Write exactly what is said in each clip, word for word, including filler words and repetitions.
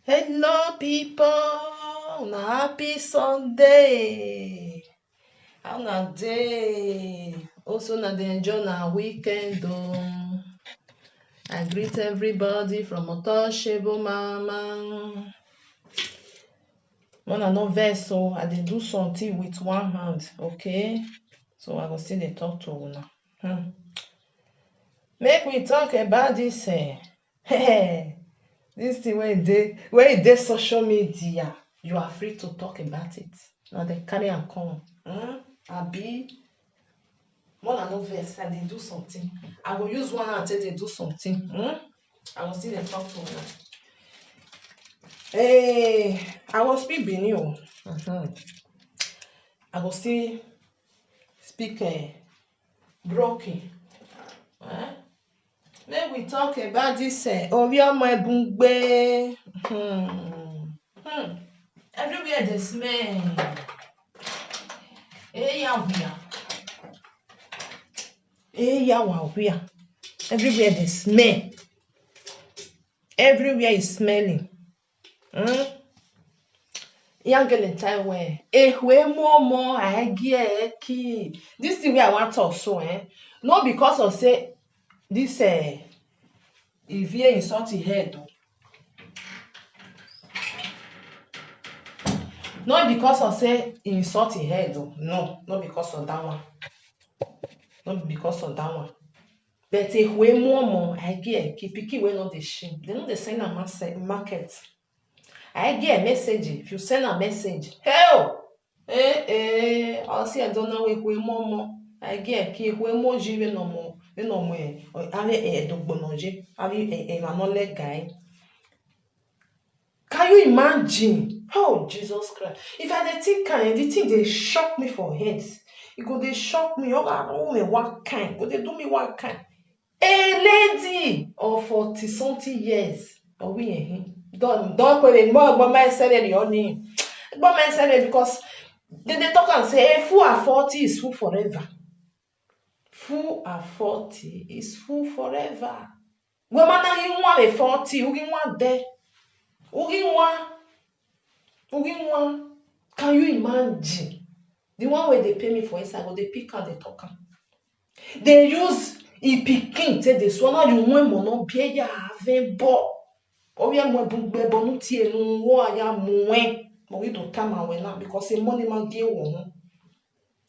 Hello, people. Una happy Sunday. How una dey? Also, una dey enjoy una weekend o. I greet everybody from Untouchable Mama. Una no vex o, I dey do something with one hand, okay? So I go still dey talk to una. Hmm. Make we talk about this, eh, this thing wey dey, wey dey social media. You are free to talk about it. Now they carry am come. Hmm? Abi? Una no vex, I dey do something. I go use one hand take dey do something. Hmm? I go still dey talk to una. Hey, I go speak Benin o. Mhm. I go still speak, eh, broken. Eh? Make we talk about this, eh, Ovbi ọmọ Ebungbe. Hmm. Hmm. Everywhere dey smell. Eya wia. Eya wa wia. Everywhere dey smell. Everywhere is smelling. Hmm? Iran gele ta wẹẹ, ekhue mu ọmọ, a i gie ẹre ki. This thing wey I wan talk so, eh, not because of say this, eh, Ivie insult head o. Not because of say he insult head o. No, not because of that one. Not because of that one. But ekhue mu ọmọ, a i gie ẹre ki, pikin wey no dey shame. They no dey send am ma-, market. A i gie ẹre message. If you send am message, hell! Eh, eh, ọ si ẹdẹ na wẹẹ ekhue mu ọmọ, a i gie ẹre ki, ekhue mu oji vbene ọmọ, vbene ọmọ, eh, avbe ẹdogbo ne ọ ye, avbe, eh, emwa ne ọ lẹga ẹre. Can you imagine? Oh, Jesus Christ. If I dey think am, eh, the thing dey shock me for head. E go dey shock me. Ọ gha ru mwẹ one kind. E go dey do me one kind. A lady of forty something years. Ọ wẹ irẹn hin. Don't, don't pray. Mo, mo, my salary, oni. Mo, my salary, because they, they talk and say, a fool at forty is fool forever. Fool at forty is fool forever. Wẹ ma na ghi wan vbe forty, u ghi wan dẹ. U ghi wan, u ghi wan. Can you imagine? The one wey dey pay me for inside go dey pick am, dey talk am. Dey use e pikin take dey sua, na ye uwẹn emọ ne ọ biẹ ya vẹ ẹbọ. Ovbi ọmọ Ebungbe, ẹbọ ne u tie ne uwa ya mu ẹn. Mo ghi do tama wẹ na, because emọ ni ma gie wọ họn.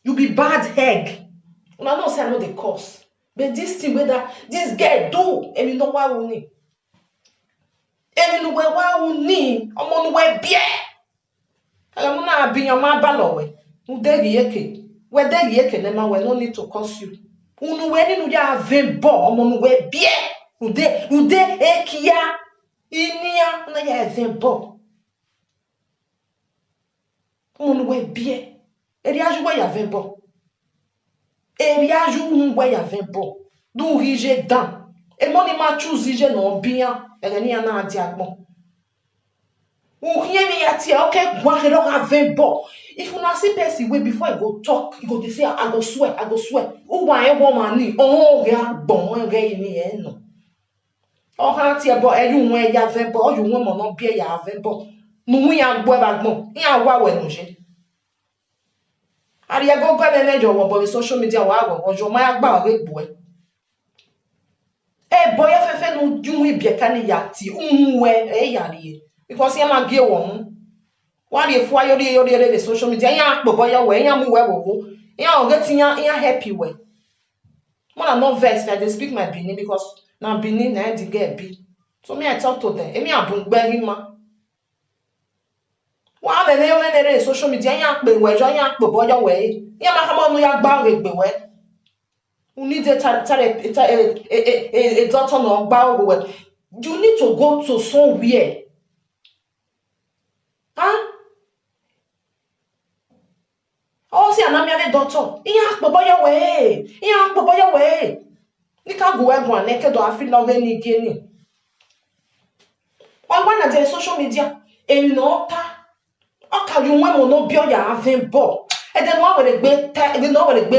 You be bad egg. Una know say I no dey curse. But this thing wey that, this girl do, emwi ne ọ wa ru ni. Emwi ne uwẹ wa ru ni, ọmọ ne uwẹ biẹ. Ẹghẹ ne u na bi iran ma balọ wẹ, u deghẹ iyeke. Wẹ deghẹ iyeke ne ma wẹ, no need to curse you. Unu wẹ ni ne u ya vẹ ẹbọ, ọmọ ne uwẹ biẹ. U de, u de ekia, inian, u na ya vẹ ẹbọ. Ọmọ ne uwẹ biẹ. Erriọ a ye uwẹ ya vẹ ẹbọ. Erriọ a ye uwẹ ya vẹ ẹbọ. Do u ghi ye dan. Emọ ni ma choose iye ne ọ biẹ iran, ẹghẹ ne iran na dia agbọn. U khian emwi ya tie, ọ ke guan kherhe ọ gha vẹ ẹbọ. If una see person wey before e go talk, e go dey say, "I go swear, I go swear." Uwa rẹn wẹ ọmwa ni, ọ ghe agbọn, ọ ghe eni ẹre nọ. Ọ gha tie ẹbọ, ẹ ye uwẹ ya vẹ ẹbọ, ọ ye uwẹ ọmọ ne ọ biẹ ya vẹ ẹbọ. Ne uwẹ iran gbuẹ vbe agbọn, iran wa wẹ ne u ye. A rhie ẹgogo ẹmwẹ mwẹ yọ vbe obọ vbe social media, wa ghọghọ yọ, ma ya gba ọghe egbe uẹ. Ẹbọ ya fẹfẹ ne u gie uwẹ ibiẹka ni ya tie, uwẹ ẹ ya rrie. Because iran ma gie wẹ ọmọ. Wa rhie fua yo rhie yo rhie rre vbe social media, iran kpe obọ yọ wẹ, iran mu wẹ vbe ogho. Iran ọghe te iran, iran help wẹ. Mona no vex, I dey speak my Benin because na Benin na the girl be. So me, I talk to them. Emi a bun gbe ghi ma. Wa vbe ne yo ne rre social media, iran kpe wẹ yọ, iran kpe obọ yọ wẹ. Iran ma khama ne u ya gba ọghe egbe uẹ. U need a ta-, ta-, a, a, a, a, a doctor ne ọ gba ọghe uẹ. You need to go to somewhere. Huh? Ọ si a na miẹn avbe doctor, iran kpe obọ yọ wẹ, iran kpe obọ yọ wẹ. Ne I ka gu uẹ guan nẹ, ke do a feel ọghe ne I gie ni. Ọ wa na dia social media, emwi ne ọ ta, ọ ka ye uwẹ mu ne ọ biẹ ya vẹ ẹbọ. Ẹdẹ ne ọ wẹ gbe ta, ẹdẹ ne ọ wẹ gbe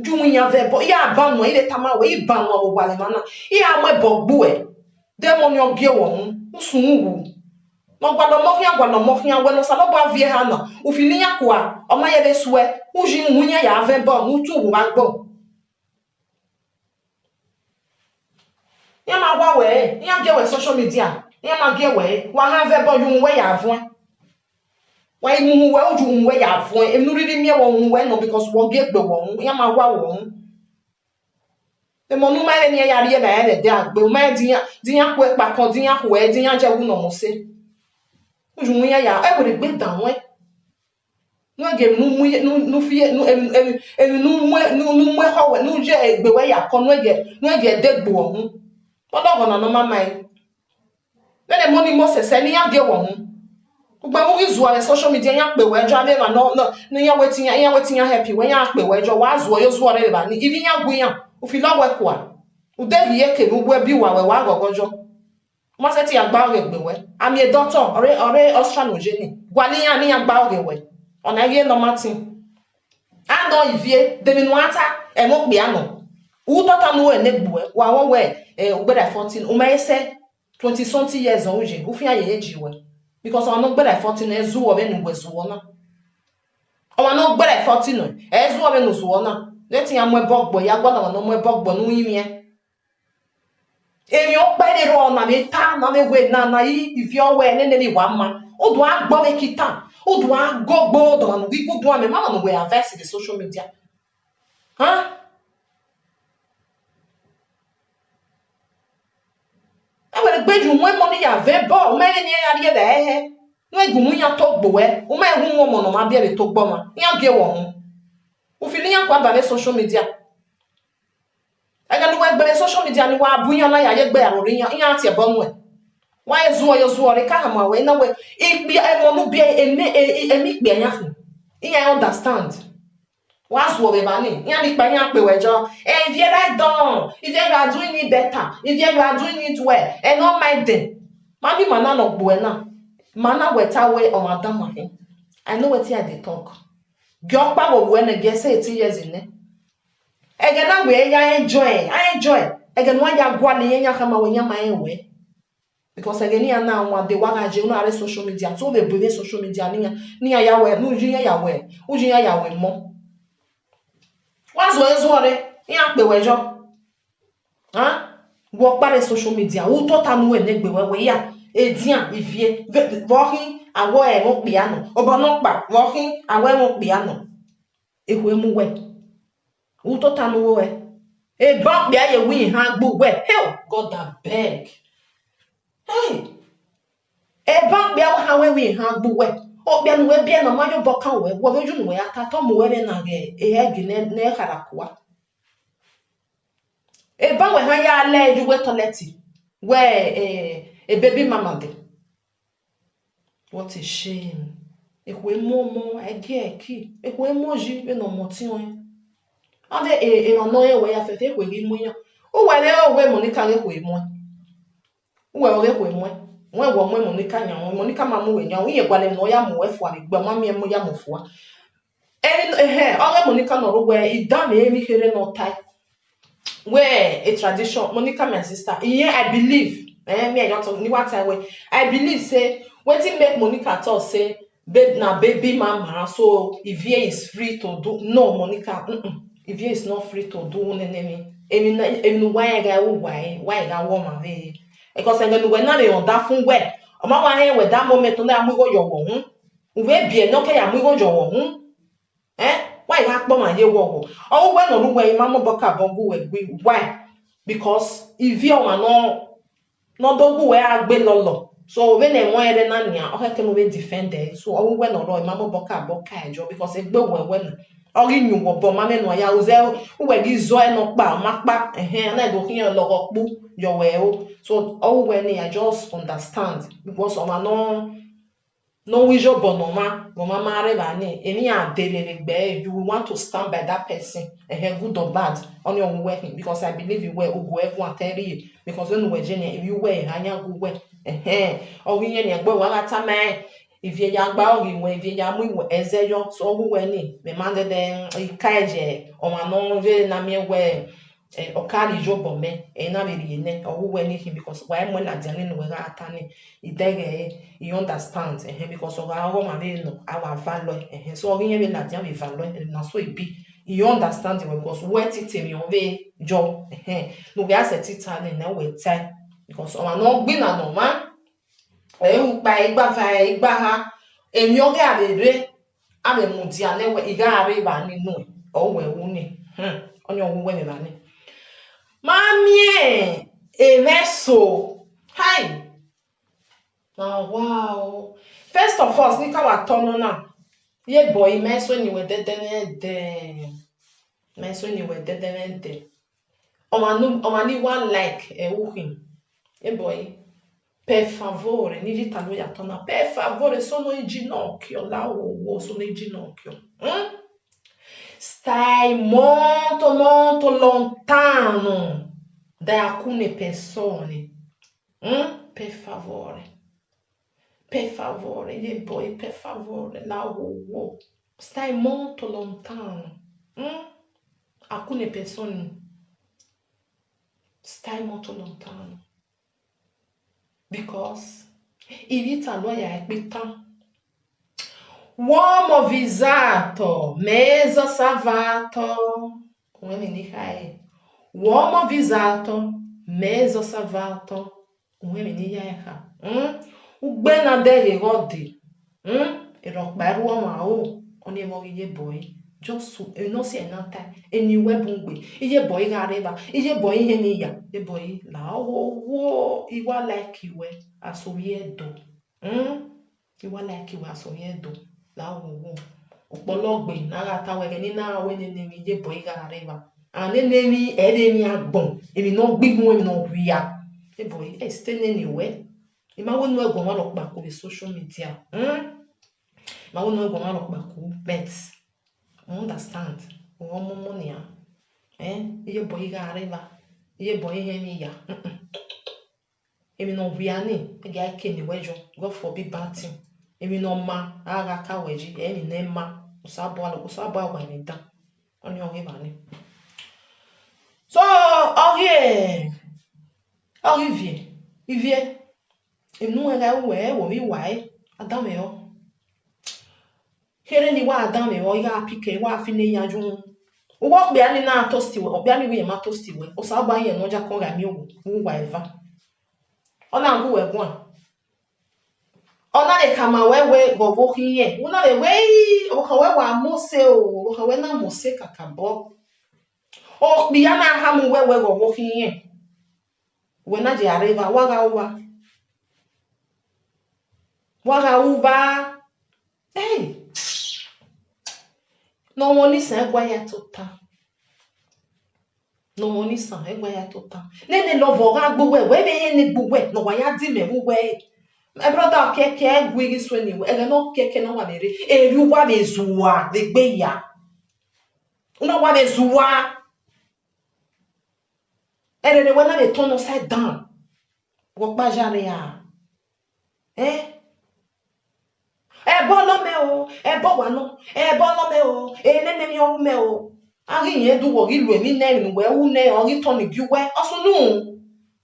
ju iyan vẹ ẹbọ, I ya ba nuẹn, I vbe tama wẹ, I ba nuẹn vbe owa vbe emwa na, I ya mu ẹbọ gbe uẹ. De emọ ni ọ gie wẹ ọmọ, u sun wu. Ọ gualọ ọmọ khian, gualọ ọmọ khian, wẹ ne Osanobua viẹ eha na, u fi ne iran kua, ọ ma ye vbe suẹ, u yi uhunmwu iran ya vẹ ẹbọ, ne u tu uhunmwu vbe agbọn. Iran ma wa wẹ, iran gie wẹ social media, iran ma gie wẹ, wa ha vẹ ẹbọ ye uhunmwu wẹ ya vuẹn. Wa i mu uhunmwu wẹ, u ye uhunmwu wẹ ya vuẹn, emwi ne u rhirhi miẹn wẹ uhunmwu wẹ nọ, because wọ gie egbe wọ uhunmwu, iran ma wa wẹ uhunmwu. Emọ ne u ma rẹn ne iran ya rhie vbe ẹdẹ agbe, u ma rẹn de iran, de iran ku ẹkpakọn, de iran khuẹ, de iran jẹ wu ne ọ mose. U ye uhunmwu iran ya, ẹ wẹ rhie egbe dan ruẹn. Ne u gie emwi ne u mu ye, ne u, ne u fi ye, ne u, emwi, emwi, emwi ne u mu, ne u, ne u mu ekhọe wẹ, ne u ye egbe wẹ ya kọ, ne u gie, ne u gie ẹdẹ egbe wọ uhunmwu. Ọlọghọ na ne ọ ma ma ẹre. Vbene emọ ni mose sẹ ne iran gie wẹ uhunmwu. Ugbẹn vbe u ghi zuọ vbe social media, iran kpe wẹ ẹjọ, avbe emwa nọ, nọ, ne iran wẹ te iran, iran wẹ te iran help wẹ, iran kpe wẹ ẹjọ, wa zuọ yo zuọ rre vbe evba ni, ivbi iran gu iran, u filo wẹ kua. U deghẹ iyeke ne uwu ẹbi uwa wẹ, wa ghọghọ yọ. U ma sẹtin ya gba ọghe egbe wẹ. Amẹ doctor, ọre, ọre Austria ne u ye ni. Gualọ iran ne iran gba ọghe wẹ. Ọna i ghi normal thing. A nọ ivie, de emwi ne uan ta, ẹmwẹ okpia nọ. U tota ne u rẹn ne egbe wẹ, wa wẹ wẹ, eh, u gberra forty, u ma he sẹ twenty something years ọ u ye, u fian ye age wẹ. Because ọmwa ne ọ gberra forty nọ, ẹ zuọ vbene uwẹ zuọ na. Ọmwa ne ọ gberra forty nọ, ẹ zuọ vbene u zuọ na. Ne te iran mu ẹbọ gbe, ya gualọ ọmwa ne ọ mu ẹbọ gbe ne u rinmwian. Emwi ọkpa rre rrọọ na vbe ta, na vbe wẹ na, na i ivie ọwẹ nene ni wa ma. U do a gbọ vbe kita, u do a go gbe odọ ọmwa ne u ghi gu duan mẹ, ma ọmwa ne uwẹ advice vbe social media. Huh? Ẹ wẹ rhie egbe ye uhunmwu emọ ni ya vẹ ẹbọ, u ma rẹn ne iran ya rhie vbe ẹhẹ. Ne u gu uhunmwu iran to gbe wẹ, u ma gu uhunmwu ọmọ ne ọ ma biẹ vbe to gbe ọmwa, iran gie wẹ uhunmwu. U filo iran kua ba vbe social media. Ẹghẹ ne uwẹ gbe social media ni wa bu iran na ya ye egbe aro rre iran, iran tie ẹbọ nuẹn. Wa he zuọ yo zuọ rre ka hama wẹ, I na wẹ, ikpia, emọ ne u biẹ, eme, e, e, eme ikpia iran khin. Iran understand. Wa zuọ vbe evba ni, iran ni kpa iran kpe wẹ ẹjọ. Eh, if you like done, if you are doing it better, if you are doing it well, and not mind them. Ma miẹn ima na ne ọ gbe uẹ na, ma na wẹ ta wẹ ọmwa dan ma khin. I know wetin I dey talk. Gie ọkpa vbe uwẹ nẹ, gie ẹse eighteen years nẹ. Ẹghẹ na wẹ ya enjoy, a enjoy. Ẹghẹ ne uwa ya gualọ iran, iran khama wẹ iran ma rẹn wẹ. Because ẹghẹ ne iran na wan de, wa gha je, u na rre social media, te u vbe bu vbe social media ne iran, ne iran ya wẹ, ne u ye iran ya wẹ, u ye iran ya wẹ emọ. Wa zuọ zuọ rre, iran kpe wẹ yọ. Huh? Wẹ ọkpa rre social media, u tota ne u rẹn ne egbe wẹ, wẹ ya, edian, ivie, vbe, vbe ọ khin, a wẹ ẹmwẹ okpia nọ, obọ nọkpa, vbe ọ khin, a wẹ ẹmwẹ okpia nọ. Ekhue mu wẹ. U tota ne u ru ẹe. Eba okpia ye wi han gbe uwẹ. Hell, God abeg. Hey! Eba okpia wẹ han wẹ wi han gbe uwẹ. Okpia ne uwẹ biẹ na ma ye obọ kan wẹ, wẹ vbe yu ne uwẹ ya ta, te ọ mu uwẹ vbe na ghe ehẹ gie ne, ne khara kua. Eba wẹ han ya lẹ ye uwẹ toilet, wẹ, eh, a baby mama dẹ. What a shame. Ekhue mu ọmọ, a gie ẹki. Ekhue mu oyi, vbene ọmọ ọtiọnrẹn. Avbe e-, emwa ne ọ rẹn wẹ ya fẹfẹ, ekhue ghi mu iran. Uwẹ rẹn ọghe Monica ghe ekhue muẹn. Uwẹ ọghe ekhue muẹn. Wẹ wẹ ọ mu Monica yan, Monica ma mu uwẹ yan, iye gualọ emwi ne ọ ya mu uwẹ fua vbe egbe, ọ ma miẹn mu ya mu fua. Emwi, ehẹn, ọghe Monica nọ rre uwẹ, I danmwehọ emwi kherhe ne ọ tae. Wẹ a tradition, Monica, my sister, yeah, I believe, eh, me, I just, ni wa ta wẹ, I believe say wetin make Monica talk say, babe, na baby mama, so Ivie is free to do. No, Monica, mm-mm, Ivie is not free to do nene emwi. Emwi na, emwi ne uwa rẹn gha ru uwa, eh, wa gha wọ ọmwa vbe. Because ẹghẹ ne uwẹ na vbe rhunmwuda fun wẹ, ọ ma wa rẹn wẹ that moment ne a mu igho yọ wọ uhunmwu. U vbe biẹ ne ọ ke ya mu igho yọ wọ uhunmwu. Eh, wa gha kpọmwa ye wọ wọ. Ọ ru wẹ ne ọ ru wẹ, I ma mobọ ka bọ gu wẹ gui. Why? Because Ivie ọmwa nọ, nọ do gu wẹ a gbe lọlọ. So vbene ẹmwẹ ẹre na nian, ọ khẹke ne u vbe defend ẹre. So ọ ru wẹ ne ọ rọ, I ma mobọ ka bọ ka ẹjọ, because egbe wẹ wẹ na. Ọ ghi yin uwẹ obọ ma mwẹ ne uwa ya ru zẹ, uwẹ ghi zọ ẹre nọkpa, ọ ma kpa. Ẹhẹn, a na do khian lọghọ kpu yọ wẹ o. So ọ ru wẹ ni, I just understand. Because ọmwa nọ, ne ọ ru iyobọ ne ọmwa, ne ọmwa ma rre evba ni, emwi iran dere vbe egbe ẹre, you will want to stand by that person, ẹhẹ, good or bad, ọni ọ ru wẹ khin, because I believe wẹ, u gu ẹre guan te rrie, because vbene uwẹ ye nian, ivbi uwẹ eha yan gu wẹ, ẹhẹn, ọ ghi yẹn nian, egbe wa gha tama rẹn, Ivie ya gba ọghe iwẹn, Ivie ya mu iwẹn ẹzẹ yọ, so ọ ru wẹ ni, mẹ ma dẹdẹ, I ka ye ọmwa ne ọ vbe na miẹn wẹ, Eh, ọ ka rhie iyobọ mẹ, ẹ na vbe rhie nẹ, ọ wu wẹ ni khin, because wa i muẹn ladian nene uwẹ gha ta ni, idẹghẹ ẹre, I understand, ẹhẹn, because ọ gha ọghọ ma vbe nọ, a wa value ẹre, ẹhẹn, so ọ ghi rẹn vbe ladian vbe value ẹre, na so e be, I understand wẹ, because wẹ titi emwi ọ vbe yọ, ẹhẹn, ne u vbe a sẹtin ta nẹ, ne wẹ tae, because ọmwa ne ọ gbinna ne ọmwa, ẹ i ru ukpa, ẹ i gba eva, ẹ i gba eha, emwi ọ ghi a vbe rre, a vbe mudia nẹ wẹ, I gha rre evba ni nuẹn, ọ wẹ wu ni, hmm, ọni ọ wu wẹ vbe evba ni. Ma miẹn emwa eso, hai, na wa o. First of all, ne I ka wa tọ nọ na, ye boy, ma i suẹn ne wẹ dẹdẹ mwẹ dẹ, ma i suẹn ne wẹ dẹdẹ mwẹ dẹ. Ọmwa ne, ọmwa ne I wa like ẹre u khin. Ye boy, per favore, ne I ghi tama ya tọ na, per favore, sunu iji nọ kiọ, la wowo, sunu iji nọ kiọ. Hmm? Stai molto, molto lontano da alcune persone. Hmm? Per favore. Per favore, ye boy, per favore, la wowo. Stai molto lontano. Hmm? Alcune persone. Stai molto lontano. Because I vbe ta lawyer ẹkpẹtan. Uomo visato, mezzo salvato. Uwẹ emwi ne I kha ẹre. Uomo visato, mezzo salvato. Uwẹ emwi ne I ya ẹre kha. Hmm? Ugbe na dẹghe ghe ọdẹ. Hmm? Erha ọkpa i ru ọmwa ro, ọni ẹmwẹ ọ ghi ye boy. Just emwi ne ọ si ẹre na tae, eni wẹ bun gbe. Iye boy gha rre evba, iye boy hẹn ni ya, ye boy la wo wo, I wa like wẹ, a so vbe Ẹdo. Hmm? I wa like wẹ, a so vbe Ẹdo, la wo wo. Ukpọlọ gbe ne a gha ta wẹ ẹghẹ ne I na wẹ nene emwi iye boy gha rre evba. A nene emwi, ẹ vbe emwi agbọn, emwi ne ọ gbe ihun, emwi ne ọ wia. Ye boy, ẹ i sẹ nene wẹ. I ma wẹ ne u guọmwa rhọkpa ku vbe social media. Hmm? I ma wẹ ne u guọmwa rhọkpa ku, but u understand, u ọmọmọ nian. Eh, iye boy gha rre evba, iye boy hẹn emwi ya. Mm-mm. Emwi ne ọ wia ni, ẹ gie a ke ne wẹ yọ, God forbid bad thing. Emwi ne ọ ma, a gha ka wẹ yi, emwi ne ẹ ma, Osanobua, Osanobua wa emwi dan. Ọni ọ ghi evba ni. So, ọ ghi, ọ ghi viẹ, ivie, enu ẹn gha ru wẹ, wo vbe wa ẹre, adanmwẹ ọ. Kherhe ne I wa adanmwẹ ọ, I gha pick ẹre, I wa fi ne ya yu. Uwu okpia ni na toast wẹ, okpia ni wẹ irẹn ma toast wẹ, Osanobua irẹn ne ọ ya kọn gha miẹn owo, u wa eva. Ọ na gu wẹ guan. Ọ na vbe khama wẹ wẹ ghe ọvbokhan irẹn, u na vbe wẹ, ii, ọvbokhan wẹ wa mose o, ọvbokhan wẹ na mose kakabọ. Okpia na khama uwẹ wẹ ghe ọvbokhan irẹn. Wẹ na ye a rre evba, wa gha ru uvba. Wa gha ru uvba. Hey! Ne ọmọ ne isan ẹguae ya tota. Ne ọmọ ne isan ẹguae ya tota. Nene love ọ gha gbe uwẹ, wẹ vbe rẹn ne gbe uwẹ, ne ọ wa ya di mẹ vbe uwẹ. My brother, kẹkẹ gu ighi suẹn ne wẹ, ẹghẹ ne ọ kẹkẹ ne ọ wa vbe rre, erriọ uwa vbe zua vbe egbe ya. U na wa vbe zua. Ẹrere wẹ na vbe turn upside down. Wẹ ọkpa ya rre a? Eh? Ẹbọ nọ mẹ o, ẹbọ wa nọ, ẹbọ nọ mẹ o, enene emwi ọ ru mẹ o. A ghi rẹn du wẹ ọ ghi lu emwi nẹ, emwi ne uwẹ ru nẹ, ọ ghi turn gie uwẹ, ọ sunu.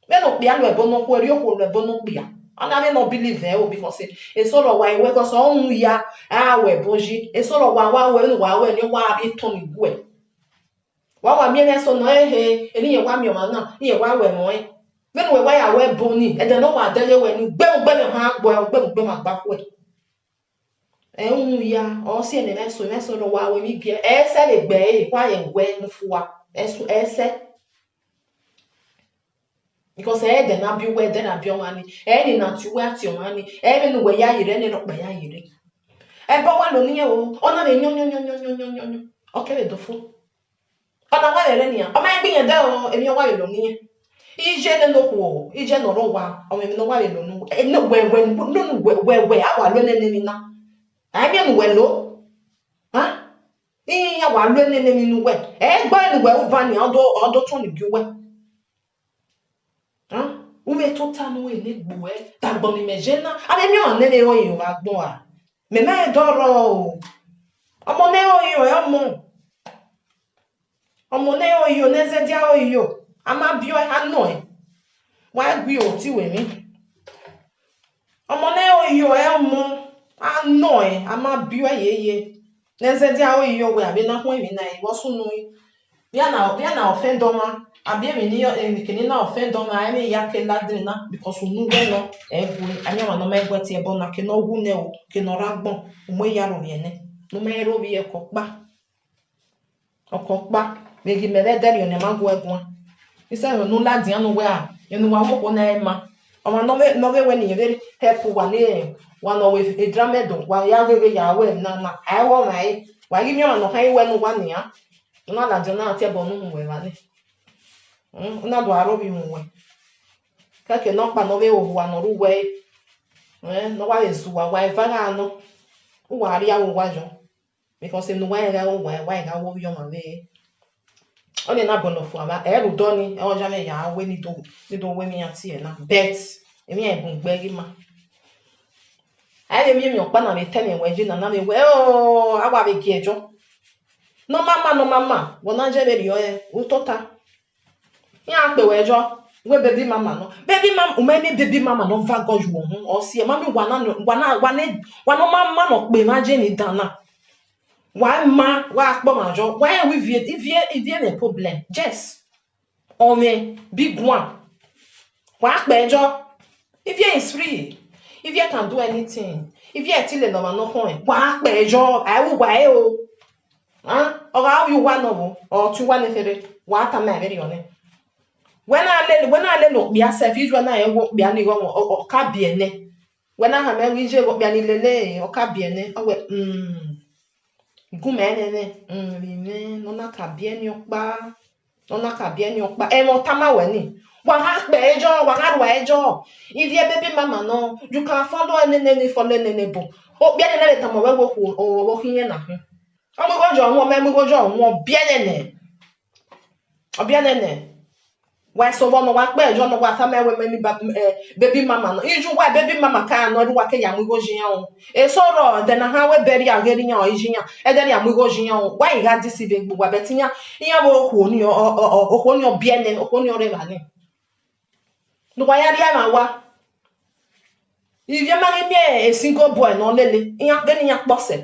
Vbene okpia lu ẹbọ ne okhuo, erriọ okhuo lu ẹbọ ne okpia. Ọ na vbe nọ believe ẹre o, because eso rọ wa wẹ, because ọ rhunmwuda, a ru ẹbọ yi. Eso rọ wa wa wẹ, vbene uwa wẹ ni, ọ wa vbe turn gie uwẹ. Wa wa miẹn mwẹ eso nọ, ehe, eni irẹn wa miẹn ọmwa na, irẹn wa ru ẹmwẹ ọnrẹn. Vbene uwẹ wa ya ru ẹbọ ni, ẹdẹ ne ọ wa dẹghe wẹ ni, ugbẹmwẹ ugbẹmwẹ ọmwa gba uẹ, ugbẹmwẹ ugbẹmwẹ agba khuẹ. Ẹ i rhunmwuda, ọ si ẹmwẹ mwẹ eso, mwẹ eso ne ọ wa ru emwi gie, ẹ i sẹ vbe gbe ẹre, wa rẹn wẹ ne u fua, ẹ i sẹ. Because ẹ i ẹdẹ ne a biẹ uwẹ, ẹdẹ ne a biẹ ọmwa ni, ẹ i emwi ne a tie uwẹ, a tie ọmwa ni, ẹ i vbene uwẹ ya ye rre, ne erha ọkpa ya ye rre. Ẹbọ wa lo ne irẹn o, ọ na vbe yọn yọn yọn yọn yọn yọn yọn, ọ kẹ vbe do fo. Ọ na wa vbe rre nian, ọ ma gbe irẹn dẹ o, emwi ọ wa vbe lo ne irẹn. Iye nene okhuo, iye ne ọ rre owa, ọ mwẹ emwi ne ọ wa vbe lo ne uwẹ, ene wẹ, wẹ, nene wẹ, wẹ, wẹ, a wa lo nene emwi na. A i miẹn ne uwẹ lo. A? Iran wa lo nene emwi ne uwẹ. Ẹ i gbe ne uwẹ ru ba nian, ọ do, ọ do turn gie uwẹ. A? U vbe tota ne u vbe ne egbe uwẹ, ta agbọn ne imẹ ye na, a vbe miẹn ọmwa ne ẹ i re ọre ọre agbọn ra? Mẹ ma rẹn dọrọ o. Ọmọ ne ẹ i re ọre ọre ọmọ. Ọmọ ne ẹ i re oyo, ne ẹ zẹdẹ aro iyo, a ma biẹ ọe, a nọ ẹn. Wa gui ro te wẹ emwi. Ọmọ ne ẹ i re oyo, ẹ ọmọ, a nọ ẹn, a ma biẹ ọe yeye. Ne ẹ zẹdẹ aro iyo wẹ, a vbe na khuẹn emwi na, vbe ọ sunu ri. Vbe a na, vbe a na offend ọmwa, a biẹ emwi ne emwi kene na offend ọmwa, ẹmwẹ ya ke ladre na, because unu wẹ nọ, ẹ gu, a yan ọmwa ne ọ ma guẹ tie ẹbọ na, ke ne ọ wu nẹ o, ke ne ọ rre agbọn, u mu eya ro vbiẹ nẹ, ne u ma rẹn ro vbiẹ ẹko ọkpa. Ọkọ ọkpa, vbe ghi mẹ vbe ẹdẹrriọ ne a ma gu ẹre guan. Isẹ ne u ladian ne uwẹ ra, ene uwa mu okhuo na ẹre ma. Ọmwa ne ọ vbe, ne ọ vbe wẹ ne irẹn vbe help uwa ne, wa ne ọ wẹ edramẹdo, wa ya gheghe ya ru ẹre na na, a i ru ọmwa ẹre. Wa ghi miẹn ọmwa ne ọ khan i wẹ ne uwa nian, u na ladian na tie ẹbọ ne uhunmwu evba nẹ. Mm, u na do aro vbe uhunmwu wẹ. Kẹkẹ ne ọkpa ne ọ vbe ho uwa ne ọ rre uwẹ ẹre, eh, ne ọ wa vbe zẹ uwa, wa eva gha nọ, uwa rria vbe uwa yọ. Because ene uwa rẹn gha ru uwa, wa i gha ru ovbi ọmwa vbe. Ọnii na bọlọ fua vba, ẹ rhudọ ni, ẹ ọ ya mwẹ ya wẹ ne I do, ne I do wẹ emwi iran tie na. But emwi iran bun gbe ghi ma. A i vbe miẹn emwi ọkpa na vbe tẹ mwẹ wẹ ye na, na vbe wẹ, o, a wa vbe gie ẹjọ. Ne ọ ma ma, ne ọ ma ma, vbe ọ na ye vberriọ ẹre, u tota. Iran kpe wẹ yọ, wẹ baby mama nọ. Baby mama, u ma miẹn baby mama ne ọ va gọ ye uhunmwu, ọ si ẹe, ma miẹn wa na, wa na, wa ne, wa ne ọ ma ma ne ọ kpe emwa ye ni dan na. Wa ma, wa kpọ ma yọ, wa rẹn wẹ ivie, ivie, ivie mwẹ problem. Yes. Ọmwẹ, big one. Wa kpẹ yọ. Ivie is free. Ivie can do anything. Ivie ẹtin lele ọmwa ne ọ khọn ẹn. Wa kpẹ yọ, a i ru uwa ẹre o. Ọ gha ye uwa nọ vbo, ọ tie uwa ne kherhe, wa tama ẹmwẹ rriọ nẹ. Wẹ na lele, wẹ na lele okpia sef, ijuẹ na rẹn wẹ okpia ni ghe ọmwa, ọ, ọ ka biẹ nẹ. Wẹ na khama ẹre wẹ iye vbe okpia ni lele, ọ ka biẹ nẹ, ọ wẹ, mm, gun mẹ nene, mm, vbe mwẹ ne ọ na ka biẹ ni ọkpa, ne ọ na ka biẹ ni ọkpa. Ẹmwẹ ọ tama wẹ ni, wa gha kpẹ ẹjọ, wa gha rua ẹjọ. Ivie baby mama nọ, you can follow nene ni follow nene bu. Okpia ni na vbe tama wẹ wẹ okhuo, ọ, ọ, ọ khin na khin. Ọ mu igho yọ, ọ mu igho yọ, ọ biẹ nene. Ọ biẹ nene. Wa eso vbọ ne wa kpẹ ẹjọ ne wa tama wẹ mẹ ni ba, eh, baby mama nọ. Iye uwa baby mama ka nọ, erha uwa ke ya mu igho ye iran o. Eso rrọọ, ẹdẹ ne a han wẹ ẹbẹrriẹ ghe iran, ọ i ye iran, ẹdẹrriọ mu igho ye iran o. Wa i gha deceive egbe uwa, but iran, iran vbe okhuo ni, ọ, ọ, ọ, ọ, okhuo ni ọ biẹ nẹ, okhuo ni ọ rre evba nẹ. Ne uwa ya rhie emwa wa. Ivie ma ghi miẹn single boy ne ọ lele, iran ghe ne iran kpọsẹ.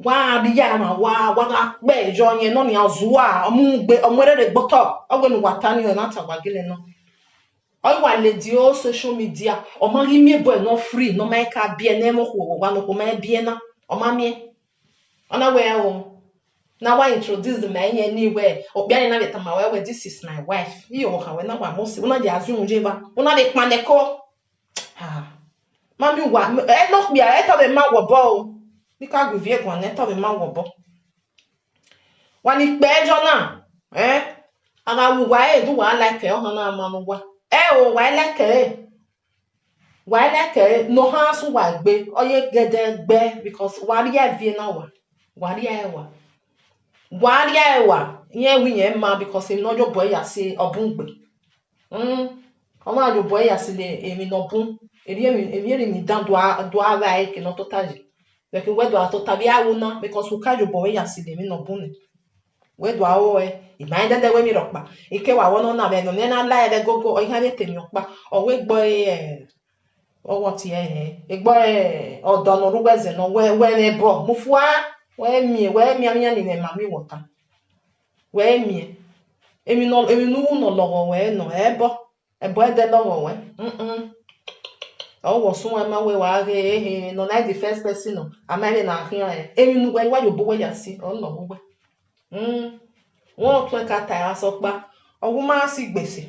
Wa rhie emwa wa, wa gha kpẹ ẹjọ yẹn nọ nian zua, ọ mu gbe, ọ mu ẹre rre gbe otọ, ọ wẹ ne uwa ta ni, ọ na ta wa gele nọ. Ọ i wa lele o social media, ọ ma ghi miẹn boy ne ọ free, ne ọ ma ka biẹ ne ẹmwẹ okhuo vbe owa ne okhuo ma biẹ na, ọ ma miẹn. Ọ na wẹ o, na wa introduce ma iyẹn ni wẹ, okpia ni na vbe tama wẹ wẹ, this is my wife. Iye ọvbokhan wẹ na wa mose, u na dia zun ye evba, u na vbe kpannẹ ẹko. Ah, ma miẹn uwa, ẹ ne okpia, ẹ tama ma wẹ obọ o. Ne I ka gu ivie guan nẹ, ẹ tama ma wẹ obọ. Wa ni kpẹ ẹjọ na, eh? A gha wu uwa ẹre, do uwa like ẹre, ọhan na ma ne uwa. Ẹ o, wa i like ẹre. Wa i like ẹre, ne ọ khan sẹ uwa egbe, ọ ye gẹdẹ gbe, because wa rhie ivie na wa, wa rhie ẹre wa. Wa rhie ẹre wa, iran wẹ iran ma, because emwi ne ọ ye obọ ẹre ya si ọ bun gbe. Mm, ọ ma ye obọ ẹre ya si emwi ne ọ bun, erriọ emwi, emwi erha emwi dan do a, do a vba ẹre ke ne ọ tota ye. Vbe ẹke wẹ do a tota vbe a ru na, because u ka ye obọ ẹre ya si emwi ne ọ bun nẹ. Wẹ do a ru ẹre, I ma rẹn dẹdẹ wẹ emwi rhọkpa. I ke wa wẹ nọ na vbe nọ, ne na la ẹre gogo, ọ i gha vbe te emwi ọkpa. Ọ wẹ egbe ọre, ọ wọ tie ẹre, egbe ọre, ọdọ ne ọ rre uwẹ zẹ nọ, wẹ, wẹ mwẹ ẹbọ, mu fua, wẹ miẹn, wẹ miẹn iran ni mwẹ ma miẹn wẹ ọta. Wẹ miẹn. Emwi nọ, emwi ne u ru ne ọ lọghọ wẹ nọ, ẹbọ, ẹbọ ẹdẹ lọghọ wẹ. Mm-mm. Ọ wọ sunu ma wẹ wa ghe, ehe, nọ na the first person nọ, a ma vbe na khian ẹre. Emwi ne uwẹ wa ye obọ uwẹ ya si, ọ lọghọ uwẹ. Mm. Wẹ ọtuẹn ka ta ẹre asọkpa, ọ wu ma si gbese.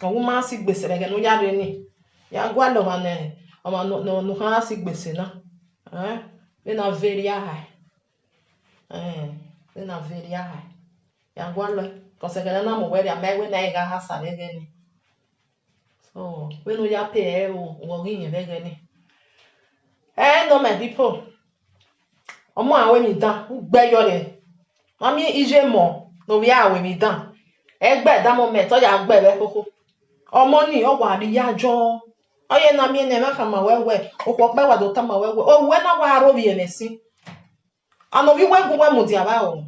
Ọ wu ma si gbese vbe ẹghẹ ne u ya rre ni. Ya gualọ ọmwa ne, ọmwa ne, ne, ne u khan si gbese na. Eh, vbene a ve erriọ ahae. Eh, vbene a ve erriọ ahae. Ya gualọ, because ẹghẹ ne a na mu wẹ rria, ma wẹ ne a i gha ha sa vbe ẹghẹ ni. So, vbene u ya pay ẹre o, wẹ ọ ghi yẹn vbe ẹghẹ ni. Ẹ nọ, my people. Ọmọ a ru emwi dan, u gbe yọ rre. Ma miẹn iye emọ ne ovbi a ru emwi dan. Ẹ gbe da moment, ọ ya gbe vbe ẹkhokho. Ọmọ ni, ọ wa rhie ya jọ. Ọ ye na miẹn ne ẹmwẹ khama wẹ wẹ, okhuo ọkpa wa do tama wẹ wẹ, owẹ na wa aro vbiẹ mwẹ ẹsin. And ovbi uwẹ gu uwẹ mudia vbe aro.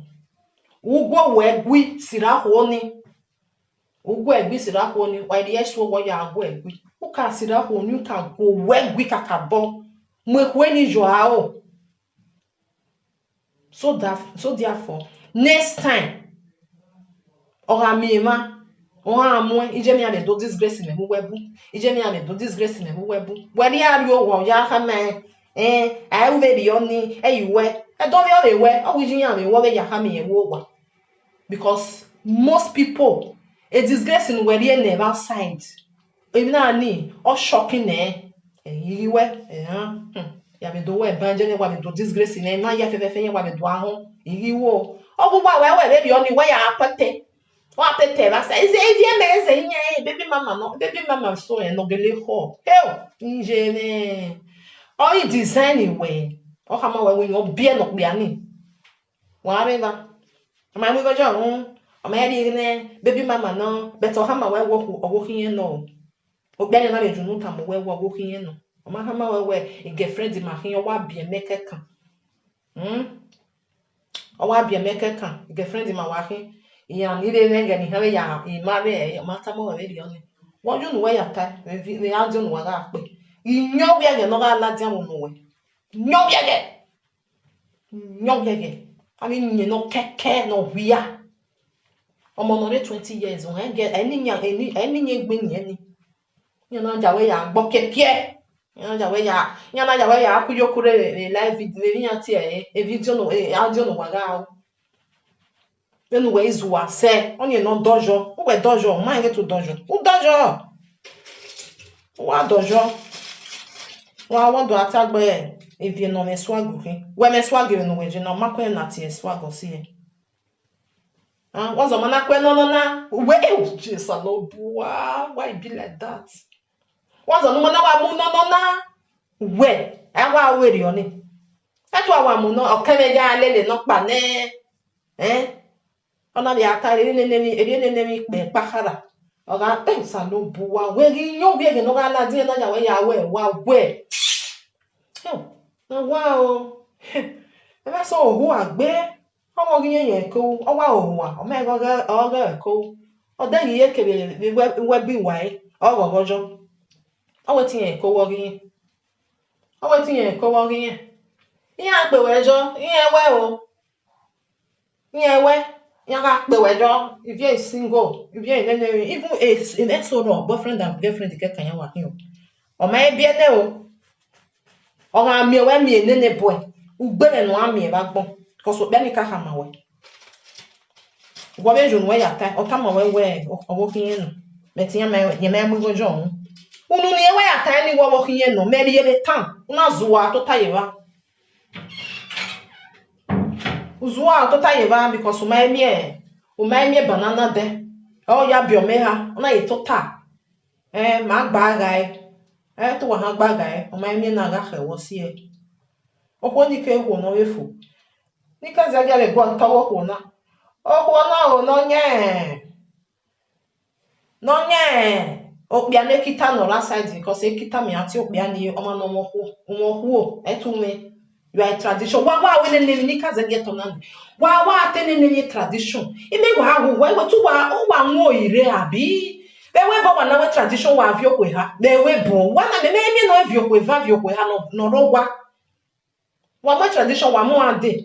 Uguẹ wẹ gui sirra okhuo ni. Uguẹ gui sirra okhuo ni, wa rhie ẹse uwẹ ya guẹ gui. U ka sirra okhuo ni, u ka guẹ gui kakabọ. Mu ekhue ni yọ aro. So that, so therefore, next time, ọ gha miẹn emwa, ọ gha muẹn, iye mẹ iran vbe do disgrace mẹ vbe uwu ẹbu, iye mẹ iran vbe do disgrace mẹ vbe uwu ẹbu. Wẹ rhie arrio owa ya khama ẹn, ẹn, a i ru vberriọ ni, ẹ i wẹ, ẹdẹ ọ vbe ọ vbe wẹ, ọ wẹ iye iran vbe wẹ ọ vbe ya khama irẹn vbe owa. Because most people, a disgrace ne uwẹ rhie nẹ vbe outside, emwi na ni, ọ shocking nẹ, ẹ i ghi wẹ, ẹhan, hmm, ya vbe do wẹ ban jẹ ne wa vbe do disgrace nẹ, emwa hia fẹfẹfẹ iran wa vbe do ahọn, I ghi wo. Ọ gu uwa wẹ, wẹ vberriọ ni, wẹ ya pẹpẹ. Wa pẹpẹ vbe outside. Ivie mẹ eze iyan, baby mama nọ, baby mama so ẹn ne ọ gele khọ. Heo, iye mwẹ. Ọ i design wẹ, ọ khama wẹ wẹ iyan ọ biẹ ne okpia ni. Wa rre evba. Ọ ma mu igho yọ ru, ọ ma rhie nẹ baby mama nọ, but ọ khama wẹ wẹ ọvbokhan irẹn nọ. Okpia ni na vbe junu tama wẹ wẹ ọvbokhan irẹn nọ. Ọ ma khama wẹ wẹ girlfriend ma khin, ọ wa biẹ mẹ kẹkan. Hmm? Ọ wa biẹ mẹ kẹkan, girlfriend ma wa khin. Iran ni rre mwẹ ẹghẹ ne iran vbe ya, I ma rre ẹre, ọ ma tama wẹ vberriọ ni. Wẹ ọyọ ne uwẹ ya tae, vbe, vbe, vbe audio ne uwa gha kpe. Iyẹn ovbi ẹghẹ ne ọ gha ladian vbe unu wẹ. Iyẹn ovbi ẹghẹ. Iyẹn ovbi ẹghẹ. Avbe iyẹn ne ọ kẹkẹ ne ọ wia. Ọmọ ne ọ rre twenty years, ọ rẹn gie, ẹ i ni yan, ẹ i ni, ẹ i ni yan egbe yin ẹre ni. Iran na ya wẹ ya gbọ kiẹkiẹ. Iran na ya wẹ ya, iran na ya wẹ ya ku iyokhu rre vbe, vbe live video, vbe iran tie, e, e video no, e, audio ne uwa gha ru. Vbene uwẹ i zua sẹ, ọnii ne ọ dọyọ, uwẹ dọyọ, u ma rẹn ghe te u dọyọ. U dọyọ. U wa dọyọ. Wa wẹ do a ta gbe ivie ne ọ mwẹ swag khin. Wẹ mwẹ swag vbene uwẹ ye na, ọ ma kue na tie swag ọ si ẹre. Ah, wa zọ ma na kue nọ nọ na, wẹ, eh, Jesus Lord, why, why e be like that? Wa zọ ne u ma na wa mu nọ nọ na, wẹ, a wa werriọ ni. Ẹtu a wa mu nọ, ọ kẹmwẹ ya lele nọkpa nẹ, eh? Ọ na vbe a ta, erriọ nene emwi, erriọ nene emwi ikpẹ kpakhara. Ọ gha, eh, Osanobua, wẹ ghi yan ovbi ẹghẹ ne ọ gha ladian na ya wẹ ya wẹ wa wẹ. Hmm, na wa o. Ẹ ma sẹ ohu a gbe. Ọ wa ghi yẹn yẹn ko, ọ wa ohu a, ọ ma ghe ọ ghe ẹko. Ọ dẹ ghi ye kevbe vbe wẹ, wẹ bi wa ẹre, ọ ghọghọ yọ. Ọ wẹ te irẹn ko wẹ ọ ghi yẹn. Ọ wẹ te irẹn ko wẹ ọ ghi yẹn. Iran kpe wẹ yọ, iran wẹ o. Iran wẹ, iran gha kpe wẹ yọ, ivie single, ivie nene emwi, even a, a next door boyfriend and girlfriend kẹkan iran wa khin o. Ọ ma he biẹ nẹ o. Ọ gha miẹn wẹ miẹn nene boy, ugbe mwẹ ne u gha miẹn vbe agbọn, because okpia ni ka khama wẹ. Wẹ vbe ye unu wẹ ya tae, ọ tama wẹ wẹ ọvbokhan irẹn nọ, mẹ te iran ma, rẹn ma mu igho yọ unu. Unu ne irẹn wẹ ya tae ni wẹ ọvbokhan irẹn nọ, mẹ rhie vbe tan, u na zua tota ye evba. U zua tota ye evba because u ma he miẹn, u ma he miẹn banana dẹ. Ọ ya biẹ ọmọ eha, ọ na ye tota. Ẹn, ma gba ghae. Ẹ te uwa han gba ghae, ọ ma he miẹn na gha khẹ wẹ ọ si ẹe. Okhuo ni ke khuo ne ọ vbe fo. Ne I ka zẹgiẹ vbe guan ta ọghe okhuo na. Okhuo na o, ne ọ yan, ne ọ yan okpia ne ekita nọ ra side, because ekita mẹ a tie okpia ni, ọmwa ne ọ mwẹ okhuo, u mwẹ okhuo, ẹ tu mwẹ. You are a tradition. Wa wa wẹ nene emwi ne I ka zẹgiẹ tọn na ni. Wa wa te nene emwi tradition. Imẹ wa wu wẹ, wẹ tu wa, wa mu ori rre abi? Vbe wẹ bọ wa na wẹ tradition wa viọ okhuo eha? Vbe wẹ bọ? Wa na mẹ, mẹ miẹn ne ọ viọ okhuo eva, viọ okhuo eha nọ, nọ rre owa. Wa mu tradition, wa mu ande.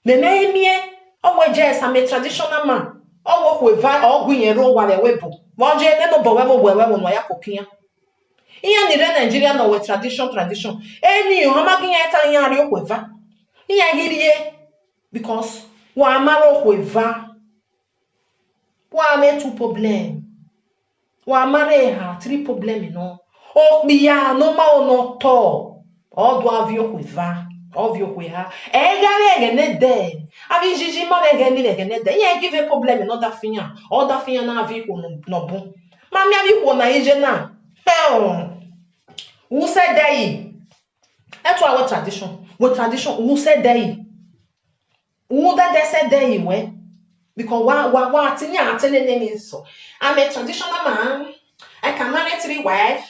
Mẹ mẹ i miẹn, ọ wẹ je sa mẹ traditional man. Ọ wẹ okhuo eva, ọ gu iyẹn rre owa vbe ẹvbo ebo. Vbe ọ ye nene obọ vbe ẹvbo, wẹ, wẹ, wẹ, ne uwa ya koko iran. Iran ni rre Nigeria nọ wẹ tradition, tradition. Eni, ọ ma ghi iran ta iran rrie okhuo eva. Iran ghi rrie, because wa ma rrie okhuo eva. Wa mwẹ two problem. Wa ma rre eha, three problem nọ. Okpia ne ọ ma ro ne ọ tọ, ọ do a viọ okhuo eva, ọ viọ okhuo eha. Ẹ gha vbe ẹghẹ ne ẹdẹ, avbe iyiyi ma vbe ẹghẹ ni vbe ẹghẹ ne ẹdẹ. Iran give problem ne ọ da fi iran, ọ da fi iran na viọ ikhuo nọ, nọ bun. Ma miẹn avbe ikhuo na ye na. Hẹn, u sẹ ẹdẹ yi. Ẹ tua wẹ tradition, wẹ tradition, u sẹ ẹdẹ yi. U dẹdẹ sẹ ẹdẹ yi wẹ, because wa, wa, wa te iran te nene emwi sọ. I'm a traditional man. I can marry three wife.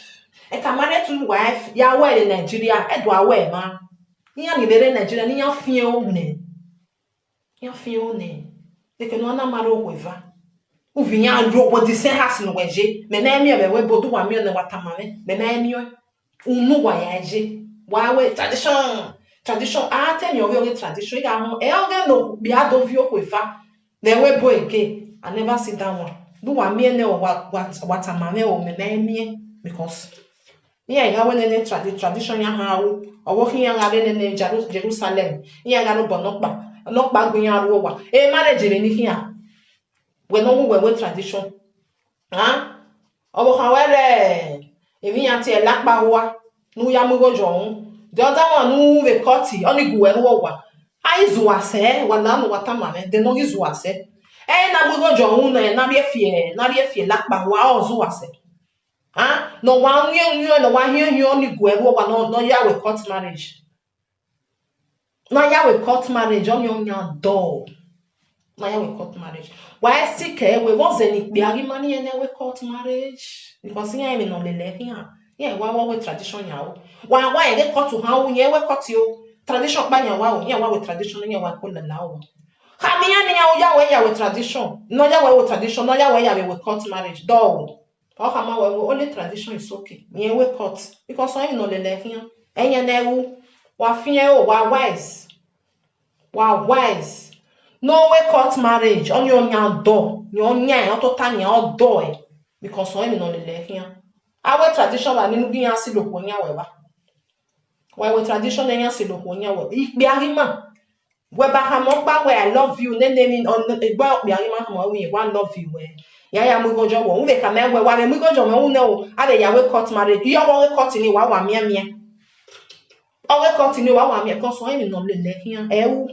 I can marry two wife. Ya wẹ rre Nigeria, ẹ do a wẹ emwa. Iran ni vbe rre Nigeria, ne iran fian unu. Iran fian unu. Eke ne a na ma rre okhuo eva. Uvbi iran yo wẹ the same house ne uwẹ ye. Mẹ na miẹn vbe ẹvbo ebo, do uwa miẹn ne wa tama mwẹ, mẹ na miẹn. Unu wa ya ye. Wa wẹ tradition, tradition. A te miẹn ovbi ọghe tradition, I gha họn, ẹ ọghe ne okpia do viọ okhuo eva vbe ẹvbo ebo eke. I never see that one. Do uwa miẹn nẹ, wa, wa, wa tama mwẹ o, mẹ na miẹn, because iran gha wẹ nene tradi-, tradition ya han ru, ọvbokhan iran gha rre nene Jeru-, Jerusalem, iran gha rre obọ nọkpa, nọkpa gu iran ru owa. E marriage vbe ni khian, wẹ ne ọ wu wẹ wẹ tradition. Ọvbokhan wẹ rẹ emwi iran tie lakpa hua, ne u ya mu igho yọ uhunmwu. The other one ne u vbe cut, ọni gu wẹ ru owa. A i zuwa sẹ, wa la ne uwa tama mwẹ, de ne ọ ghi zuwa sẹ. Ẹre na mu igho yọ uhunmwu nẹ, na rhie fi, na rhie fi lakpa hua, ọ zuwa sẹ. Ne ọ wa wiẹn wiẹn, ne ọ wa hiẹn hiẹn, ọni gu wẹ ru owa, ne ọ, ne ọ ya wẹ court marriage. Ne a ya wẹ court marriage, ọni ọ yan dọ. Ne a ya wẹ court marriage. Wa i sikẹ wẹ vbọzẹ ne ikpia ghi ma ne irẹn nẹ wẹ court marriage. Because iran emwi ne ọ lele khian. Iran wa wẹ wẹ tradition yan o. Wa wa rẹn ghe court han u, iran wẹ court o. Tradition kpa yan wa o, iran wa wẹ tradition, iran wa ko lala o. Khama iran ne iran ya wẹ ya wẹ tradition. Ne ọ ya wẹ wẹ tradition, ne ọ ya wẹ ya vbe wẹ court marriage. Dọ o. Ọ khama wẹ, wẹ only tradition is okay. Irẹn wẹ court. Because ọnrẹn emwi ne ọ lele khian. Ẹyẹn ne ru, wa fiẹn o, wa wise. Wa wise. Ne ọ wẹ court marriage, ọni ọ yan dọ, ne ọ yan, ọ tota yan, ọ dọ ẹ. Because ọnrẹn emwi ne ọ lele khian. A wẹ tradition vba nene ugi iran silo okhuo yan wẹ vba. Wa wẹ tradition ne iran silo okhuo yan wẹ. Ikpia ghi ma. Wẹ ba khama ọkpa wẹ, "I love you," nene emwi, ọ, egbe okpia ghi ma khama wẹ, "I love you," wẹ. Ya ya mu igho yọ wẹ, u vbe khama wẹ, wa vbe mu igho yọ mwẹ, u nẹ o, a vbe ya wẹ court marriage. Iye ọghe court ni wa wa miẹn miẹn. Ọghe court ni wa wa miẹn, because ọnrẹn emwi ne ọ lele khian, ẹ ru.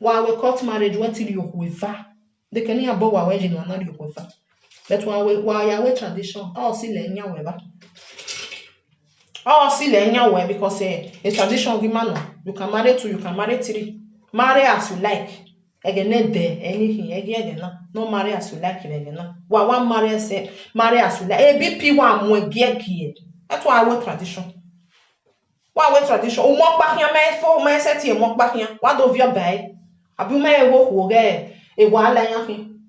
Wa wẹ court marriage, wẹ ti rhie okhuo eva. De kẹ ne iran bọ wa wẹ ye ne uwa na rhie okhuo eva. But wa wẹ, wa ya wẹ tradition, ọ si lẹ yan wẹ vba. Ọ si lẹ yan wẹ, because, eh, a tradition ghi ma nọ. You can marry two, you can marry three. Marry as you like. Ẹghẹ ne ẹdẹ, ẹni khin, ẹghẹ ẹghẹ na. No marry as you like vbe ẹghẹ na. Wa wa marry ẹsẹ, marry as you like. A B P wa mu ẹgiẹgiẹ. That's why I want tradition. Wa wẹ tradition. U mu ọkpa khian, ma fo, ma sẹtin mu ọkpa khian. Wa do viọ ba ẹre. Abi u ma rẹn wẹ okhuo ghẹ, e wahala iran khin.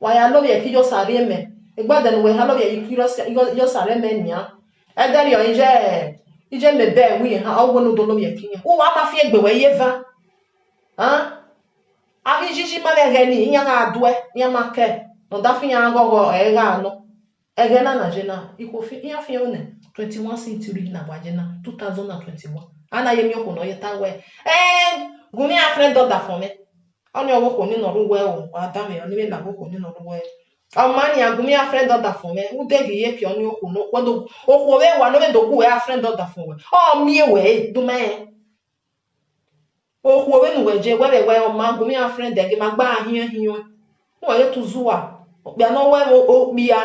Wa ya lovbiẹ ke Iyosa rhie mẹ. Egbẹdẹ ne uwẹ ha lovbiẹ ke Iyosa rhie mẹ nian. Ẹdẹrriọ iye, iye mẹ bẹ wẹ iran, ọ wẹ ne u do lovbiẹ ke iran. Uwa ma fi egbe wẹ ye eva. A ghi yiyi ma vbe ẹghẹ ni, iran gha duẹ, iran ma kẹ. Ne ọ da fi iran ghọghọ, ẹ gha nọ. Ẹghẹ na na ye na, ikhuo fi, iran fi ẹre nẹ twenty-one century na wa ye na, two thousand and twenty-one. A na ye miẹn okhuo ne ọ ye ta wẹ, "Eh, gu mwẹ iran friend ọdafọn mwẹ." Ọnii ọghe okhuo ni nọ rre uwẹ o, wa danmwehọ, ọnii vbe la ọghe okhuo ni nọ rre uwẹ. Ọ ma nian, "Gu mwẹ iran friend ọdafọn mwẹ." Ude ghi ye ke ọnii okhuo ne okhuo do, okhuo vbe wa ne ọ vbe do gu wẹ a friend ọdafọn wẹ. Ọ miẹn wẹ, e, do ma rẹn. Okhuo vbene uwẹ ye, wẹ vbe wẹ ọ ma gu mwẹ iran friend ẹghe ma gba hiẹn hiẹn. Uwẹ ghe te u zua. Okpia ne ọ wẹ vbe okpia,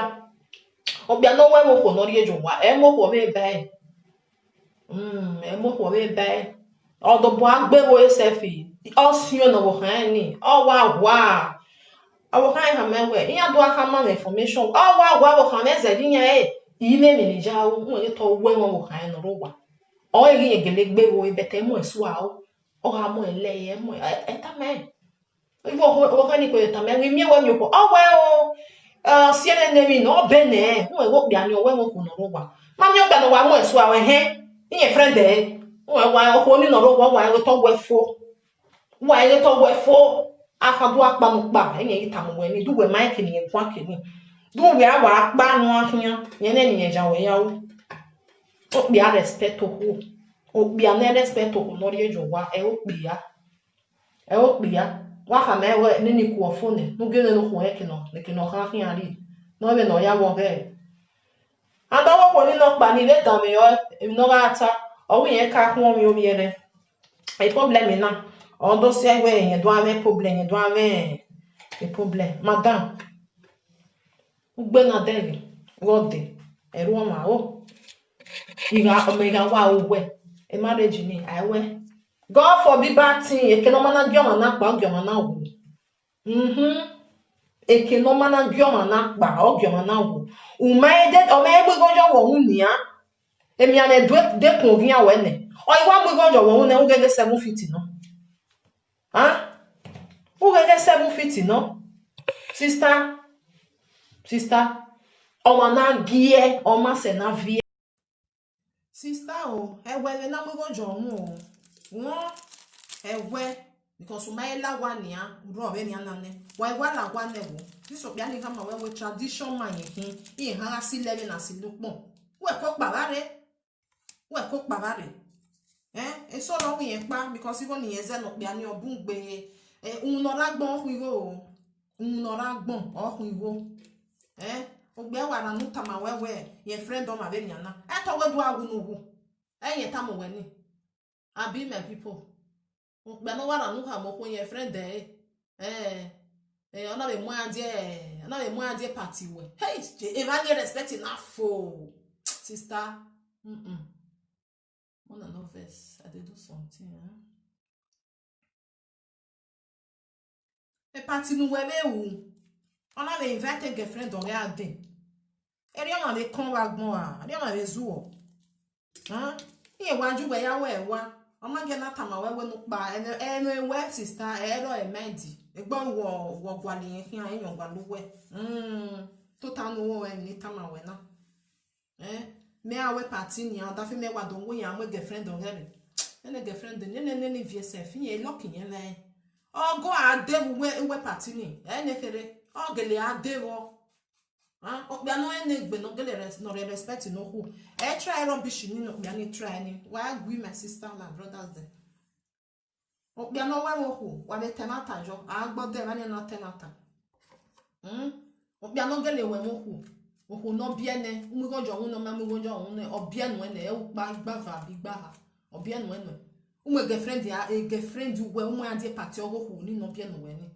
okpia ne ọ wẹ vbe okhuo ne ọ rhie ye owa, ẹ i mu okhuo vbe ba ẹre. Mm, ẹ i mu okhuo vbe ba ẹre. Ọ dobọ a gbe vbe selfie, ọ siẹn ne ọvbokhan rẹn ni, ọ wa wa. Ọvbokhan rẹn khama wẹ, iran do a khama mwẹ information. Ọ wa wa ọvbokhan mwẹ zẹdẹ iran ẹre, I vbe emwi ne I ya ru, uwẹ ghe te ọ wẹ mwẹ ọvbokhan rẹn ne ọ rre owa. Ọ i ghi gele gbe vbe ore, but ẹ i mu ẹn sua o. Ọ gha mu ẹn lẹ, ẹ mu ẹn, ẹ, ẹ tama ẹn. Ivbi ọvbokhan ni kue tama ẹn, wẹ I miẹn wẹ miẹn okhuo. Ọ wẹ o, ẹ, ọ siẹn nene emwi ne ọ bẹnẹ, uwẹ ghe okpia ni, ọ wẹ mwẹ okhuo ne ọ rre owa. Ma miẹn okpia ne ọ wa mu ẹn sua, wẹ hẹn, iran friend ẹre. Uwẹ wa okhuo ni ne ọ rre owa, wa ẹre te ọ wẹ fo. Wa ẹre te ọ wẹ fo, a kha do a kpa mu kpa, ẹyẹn ghi tama uwẹ ni, do uwẹ ma rẹn eke ne irẹn guan ke ni. Do uwẹ a wa kpa ne uwa khian, rẹn nene irẹn ya wẹ ya ru. Okpia respect okhuo. Okpia ne respect okhuo ne ọ rhie ye owa, ẹ okpia. Ẹ okpia. Wa khama wẹ nene ikhuo fo nẹ, ne u gie nene okhuo rẹn eke nọ, eke ne ọ khan khian rrie. Ne ọ vbe ne ọ ya vbe ọghẹe. And ọvbokhan ni nọkpa ni vbe danmwehọ emwi ne ọ gha ta, ọ wẹ irẹn ka khuọnmwi ovbi ẹre. E problem na, ọ do sẹ wẹ irẹn do a mwẹ problem, irẹn do a mwẹ problem. Madam, ugbe na dẹghe, ghe ọ dee, ẹre ọmwa ro. I gha, ọ ma gha wa ru wẹ, e marriage ni, a i wẹ. God forbid bad thing, eke ne ọ ma na gie ọmwa na kpa, ọ gie ọmwa na wu. Mhm. Eke ne ọ ma na gie ọmwa na kpa, ọ gie ọmwa na wu. U ma i de, ọ ma i mu igho yọ vbe uhunmwu nian. Emwi ne de, dekun oghian wẹ nẹ. Ọ i wa mu igho yọ vbe uhunmwu nẹ, u ghẹ ghe seven feet nọ. A? U ghẹ ghẹ seven feet nọ? Sister, sister, ọmwa na giẹ, ọ ma sẹ na viẹ. Sister o, ẹwẹ vbe na mu igho jọ wọn o. Wọn ẹwẹ, because u ma he la owa nian, u rrọọ vbenian na nẹ. Wa i wa la owa nẹ wo. This okpia ni khama wẹ wẹ tradition ma yẹn khin, irẹn ha gha si lẹ vbene a si lẹ ukpọn. Wẹ ko kpavba rre. Wẹ ko kpavba rre. Eh, eso rọ wẹ irẹn kpa, because igho ne irẹn zẹ ne okpia ni ọ bun gbe, eh, uhunmwu ne ọ rre agbọn ọ khuan igho o. Uhunmwu ne ọ rre agbọn ọ khuan igho. Eh, okpia wa na ne u tama wẹ wẹ, irẹn friend ọmwa vbenian na. Ẹtọ wẹ do a wu ne u wu. Ẹ irẹn tama wẹ ni. Abi my people. Okpia ne ọ wa na ne u khama okhuo irẹn friend ẹre. Eh, eh, ọ na vbe mu iran die, ọ na vbe mu iran die party wẹ. Hey, evba ni respect na fo. Sister, mm-mm. Una no vex, I dey do something, eh? E party ne uwẹ vbe ru, ọ na vbe invite girlfriend ọghe a dee. Erriọ ọmwa vbe kọn vbe agbọn ra, erriọ ọmwa vbe zuọ. Hẹn, irẹn wa ju wẹ ya wẹ ẹwa. Ọ ma gie na tama wẹ wẹ ne u kpa, ẹmwẹ, ẹmwẹ wẹ sister, ẹ rrọọ ẹ mind. Egbe wọ, wọ gualọ irẹn khian, irẹn gualọ uwẹ. Mm, tota ne u ru ẹmwẹ ne I tama wẹ na. Eh, mẹ a wẹ party nian, ọdafẹn mẹ wa do wẹ iran mu girlfriend ọghẹe rre. Ẹnẹ girlfriend, nene, nene viẹ sef, irẹn lucky irẹn vbe ẹre. Ọ gọ a dee vbe uwẹ, uwẹ party ni, ẹ nẹ kherhe, ọ gele a dee vbọ. Ah, okpia nọ rẹn ne egbe ne ọ gele res-, ne ọ rẹ respect ne okhuo. Ẹ try rubbish ni ne okpia ni try ni. Wa gui my sister, my brothers dem. Okpia ne ọ wẹ vbe okhuo, wa vbe ta ẹmwata yọ, a gbe ọdẹ emwa ni na ta ẹmwata. Hmm? Okpia ne ọ gele wẹ vbe okhuo, okhuo ne ọ biẹ nẹ, u mu igho yọ, u nọ ma mu igho yọ, u nẹ, ọ biẹ nuẹn nẹ, ẹ ukpa igbava, igbava, ọ biẹ nuẹn nẹ. U mu girlfriend a, girlfriend uwẹ, u mu iran die party ọghe okhuo ni ne ọ biẹ nuẹn ni.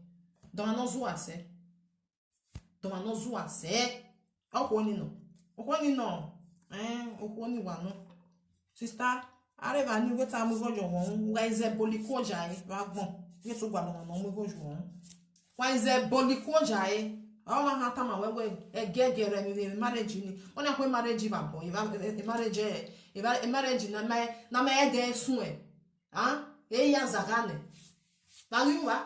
Dọmwa ne ọ zua sẹ. Dọmwa ne ọ zua sẹ. Okhuo ni nọ. Okhuo ni nọ. Ẹn, okhuo ni wa nọ. Sister, a rre evba ni wẹ te a mu igho yọ wọn, wa i zẹ bọlọ ikuo ya ẹre vbe agbọn. Wẹ te u gualọ ọmwa ne ọ mu igho yọ wọn. Wa i zẹ bọlọ ikuo ya ẹre. Ọ ma han tama wẹ wẹ, ẹgiẹgiẹ rẹ emwi vbe marriage ni. Ọna khu marriage vbe abọ, eva, e, e, marriage, eva, marriage na ma, na ma ẹdẹ suẹn. Ah, e ya zagha nẹ. Vbe a ghi ru a?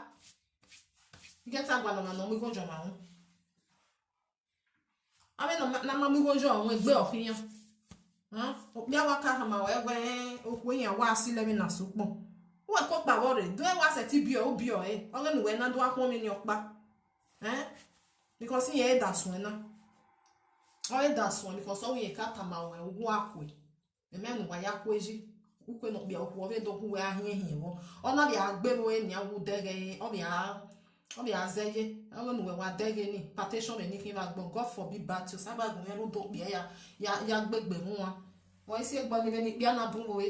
I ghẹ te a gualọ ọmwa ne ọ mu igho yọ ọmwa wọn. Avbe ne ọ ma, ne a ma mu igho yọ wọn egbe ọ khian. Hẹn, okpia wa ka khama wẹ wẹ, okhuo iran wa si lẹ vbene a sẹ ukpọn. Uwẹ ko kpavbọ rre, do wa sẹtin biẹ, u biẹ ọre, ọghe ne uwẹ na do a khuọnmwi ni ọkpa. Hẹn, because irẹn i da suẹn na. Ọ i da suẹn because ọ wẹ irẹn ka tama wẹ, uwa kue. Ẹmwẹ ne uwa ya kue yi, ukue ne okpia okhuo vbe do gu wẹ a hiẹn hiẹn vbọ. Ọ na vbe a gbe vbe ore nian wu dẹghe, ọ vbe a, ọ vbe a zẹ ye, ọ wẹ ne uwẹ wa dẹghe ni, hypertension vbe ne I khin vbe agbọn, God forbid bad thing, Osanobua gu mwẹ rhunmwuda okpia ya, ya, ya gbe egbe mwẹ uan. Vbe ẹ i si egbe ni vbene ikpia na bun vbe ore.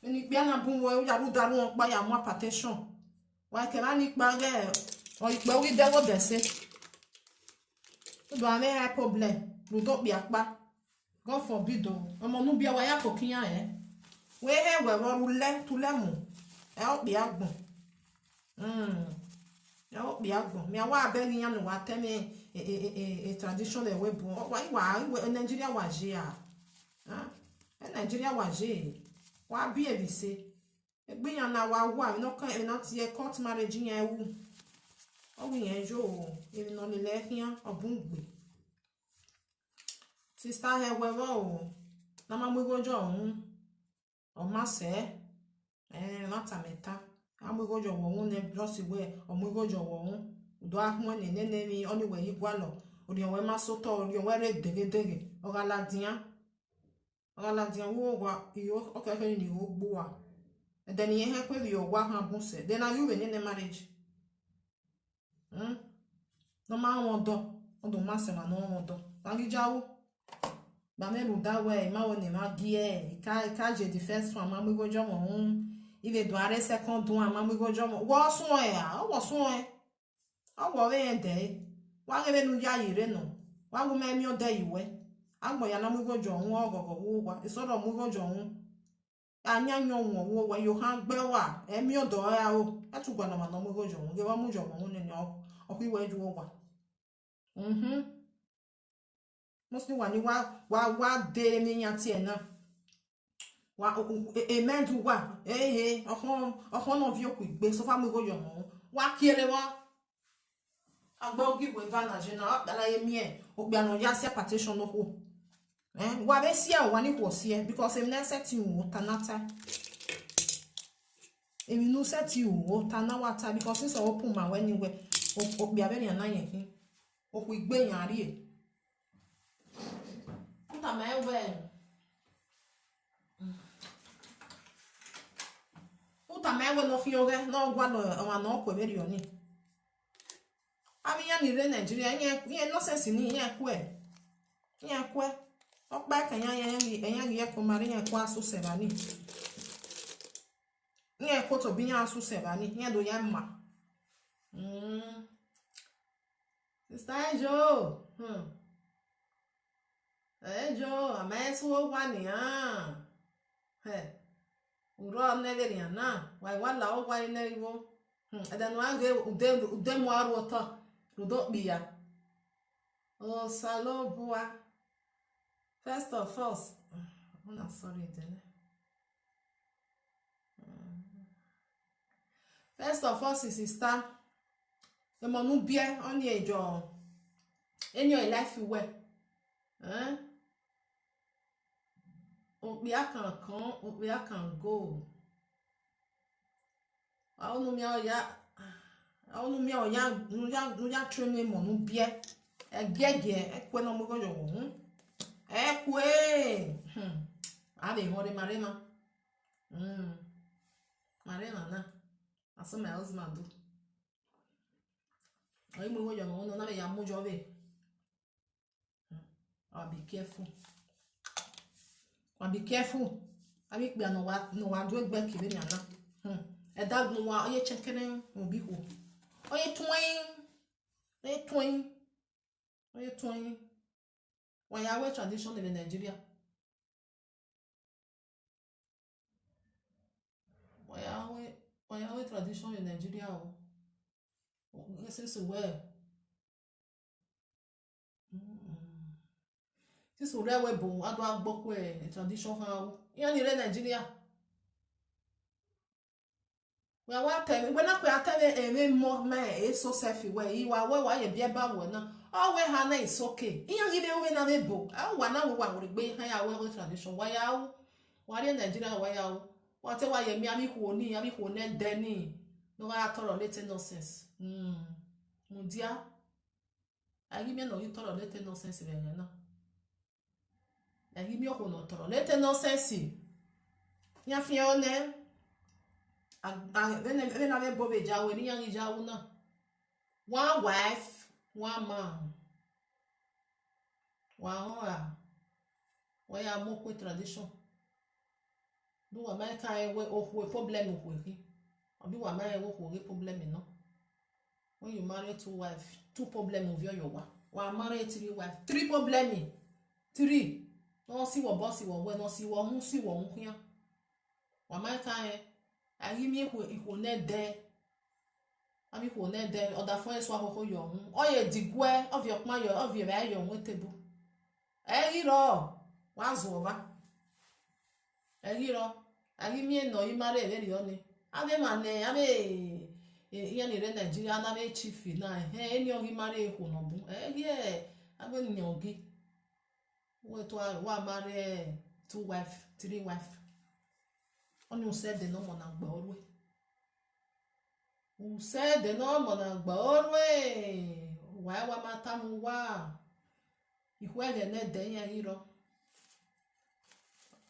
Vbene ikpia na bun vbe ore, u ya rhunmwuda rhuọn ọkpa ya mu hypertension. Wa kẹ emwa ni kpa ghẹ, ọ ikpẹ u ghi dẹghe odẹ ẹse. U do a mwẹ high problem, rhunmwuda okpia ọkpa. God forbid o, ọmọ ne u biẹ wa ya koko iran rẹn. Wẹ hẹ wẹ vbe ọ rre ulẹ, te ulẹ mu, ẹ okpia agbọn. Mm. Ẹ okpia agbọn. Mẹ a wa bẹghe iran ne uwa ta ẹmwẹ, e, e, e, e, e tradition ẹvbo ebo. Ọ, wa, wa, wa, Nigeria wa ye a. Ah, ẹ Nigeria wa ye. Wa biẹ vbe ise. Egbe iran na wa wu, emwi ne ọ kan, emwi ne ọ tie court marriage iran ru. Ọ wẹ irẹn yo o, emwi ne ọ lele ẹre khian, ọ bun gbe. Sister hẹ wẹ vbọ o, ne a ma mu igho yọ wọn, ọ ma sẹ, ẹn, ẹmwata mẹ ta. A mu igho yọ wọn nẹ, just wẹ, ọ mu igho yọ wọn, u do a khuẹn nene emwi, ọni wẹ i gualọ, orhiọn wẹ ma sẹ otọ, orhiọn wẹ rre deghe deghe, ọ gha ladian. Ọ gha ladian vbe uwu owa, iyo, ọ kẹkẹ ni igho gbe uwa. Ẹdẹ ne irẹn hẹn kue vbe owa khan bun sẹ, de na ghi vbe nene marriage. Hmm? Ne ọ ma mwẹ ọdọ, ọ do ma sẹ emwa ne ọ mwẹ ọdọ. Wa ghi ya ru. Gba mẹ rhunmwuda wẹ, I ma wẹ ne emwa gie, I ka, I ka ye the first one, ma mu igho yọ mwẹ unu. I vbe do a rre second one, ma mu igho yọ mwẹ. Wẹ ọ suẹn ra? Ọ wẹ ọ suẹn. Ọ wẹ ọ vbe rẹn dẹre. Wa ghe vbene u yayi rre nọ. Wa gu ma miẹn odẹ ye uwẹ. Agbọn ya na mu igho yọ unu, ọghọghọ vbe uwu owa. Esọrọ mu igho yọ unu. A yan yọn wọn vbe uwu owa, yo khan gbe uwa, ẹ miẹn ọdọ ra o. Ẹ tu gualọ ọmwa ne ọ mu igho yọ unu, ghe vbe ọ mu yọ unu nene ọ, ọ khui wẹ ye uwu owa. Mhm. Mostly wa ni wa, wa, wa de emwi iran tie na. Wa, u, u, e, e mind uwa, ehe, ọkhọn, ọkhọn ne ọ viọ okhuo igbe, so far mu igho yọ mọ. Wa kie rre vbọ. Agbe ogi wẹ eva na je na, ọ kpala ye miẹn, okpia ne ọ ya si hypertension ne okhuo. Eh, wa vbe si ẹre, wa ni khuọ si ẹre, because emwi ne sẹtin ru ota na ta. Emwi ne u sẹtin ru ota na wa ta, because since ọ open ma wẹ ni wẹ, o-, okpia vberriọ na yẹn khin, okhuo igbe yan rrie. U tama ẹn wẹ, u tama ẹn wẹ ne ọ khian ọghẹ, ne ọ gualọ ọmwa ne ọ kue vberriọ ni. Avbe iran ni rre Nigeria, iran, iran nonsense ni, iran kue, iran kue. Ọkpa ẹkan iran, iran ghi, iran ghi ẹko ma rre, iran kue a sosẹ evba ni. Iran kue tobọ iran a sosẹ evba ni, iran do ya ma. Mm. Sister Ejo, hmm. Ejo, a ma i su owa nian. Hẹ, u rrọọ nẹ vberriọ na, wa i wa la owa nẹ igho. Hmm, ẹdẹ ne u gha ghe ude, ude mu aro otọ, rhunmwuda okpia. Osanobua. First of all, s-, una sorry, dene. First of all, si-, sister, emọ ne u biẹ, ọnii e jọ, eni ọ life wẹ, eh? Okpia kan kọn, okpia kan go. Aro ne u miẹn ọ ya, aro ne u miẹn ọ ya, ne u ya, ne u ya train emọ ne u biẹ. Ẹgiẹgiẹ, ẹkue ne ọ mu igho yọ vbe uhunmwu. Ẹkue, hmm, a vbe họn rre ma rre emwa. Hmm, ma rre emwa na. That's what my husband do. Ọ i mu igho yọ vbe uhunmwu, ọ na vbe ya mu yọ vbe. Hmm, wa be careful. Wa be careful. Avbe ikpia ne ọ wa, ne ọ wa do egbe ke vberriọ na. Hmm. Ẹdẹ ne uwa, ọ ye chẹkẹrẹ mu obọ ikhuo. Ọ ye tuẹn, ọ ye tuẹn, ọ ye tuẹn. Wa ya wẹ tradition vbe Nigeria. Wa ya wẹ, wa ya wẹ tradition vbe Nigeria o. Since wẹ, mm, since u rre ẹvbo ebo, a do gha gbe okhuo tradition khan o. Iran ni rre Nigeria. Wẹ wa ta ẹmwẹ, wẹ na kue a ta ẹmwẹ, ẹmwẹ emọ ma eso self wẹ, I wa wẹ wa ye biẹ ba wẹ na. Ọ wẹ ha na is okay. Iran ghi vbe ru vbe na vbe ebo. A wa na wẹ wa wẹ egbe ha ya wẹ wẹ tradition, wa ya ru. Wa rrie Nigeria, wa ya ru. Wa te wa ye miẹn avbe ikhuo ni, avbe ikhuo ne ẹdẹ ni, ne ọ gha tọrọ lete nonsense. Hmm. Mudia, a ghi miẹn ne ọ ghi tọrọ lete nonsense vbe ẹghẹ na. A ghi miẹn okhuo ne ọ tọrọ lete nonsense. Iran fian nẹ, a, a, vbene, vbene avbe ebo vbe ya ru, ne iran ghi ya ru na. One wife, one man. Wa họn ra, wa ya mu okhuo tradition. Do wa ma ka rẹn wẹ okhuo problem okhuo khin. Ọ do wa ma rẹn wẹ okhuo ghe problem nọ. When you marry two wife, two problem ovbi ọ ye owa. Wa marry three wife, three problem, three. Ne ọ si wẹ obọ, si wẹ owẹ, ne ọ si wẹ uhunmwu, si wẹ uhunmwu khian. Wa ma ka rẹn, a ghi miẹn ikhuo, ikhuo ne ẹdẹ. Avbe ikhuo ne ẹdẹ, ọdafẹn ẹre sua khokho ye uhunmwu. Ọ ye diguẹ, ọ viọ ọkpan ye, ọ viọ evbare ye uhunmwu etebu. Ẹ i ghi rrọọ, wa zẹ ọmwa. Ẹ i ghi rrọọ, a ghi miẹn ne ọ i marry vberriọ ni. Avbe emwa ne, avbe, eh, iran ni rre Nigeria na, avbe chief na, ehẹn, eni ọ ghi marry okhuo ne ọ bun. Ẹ i ghi, avbe eni ọ ghi. Wẹ to a, wa marry two wife, three wife. Ọnii usẹ ẹdẹ ne ọmọ na gbe ọrhuẹ. Usẹ ẹdẹ ne ọmọ na gbe ọrhuẹ. Wa i wa ma tama uwa. Ikhuo ẹghẹ ne ẹdẹ iran ghi rrọọ.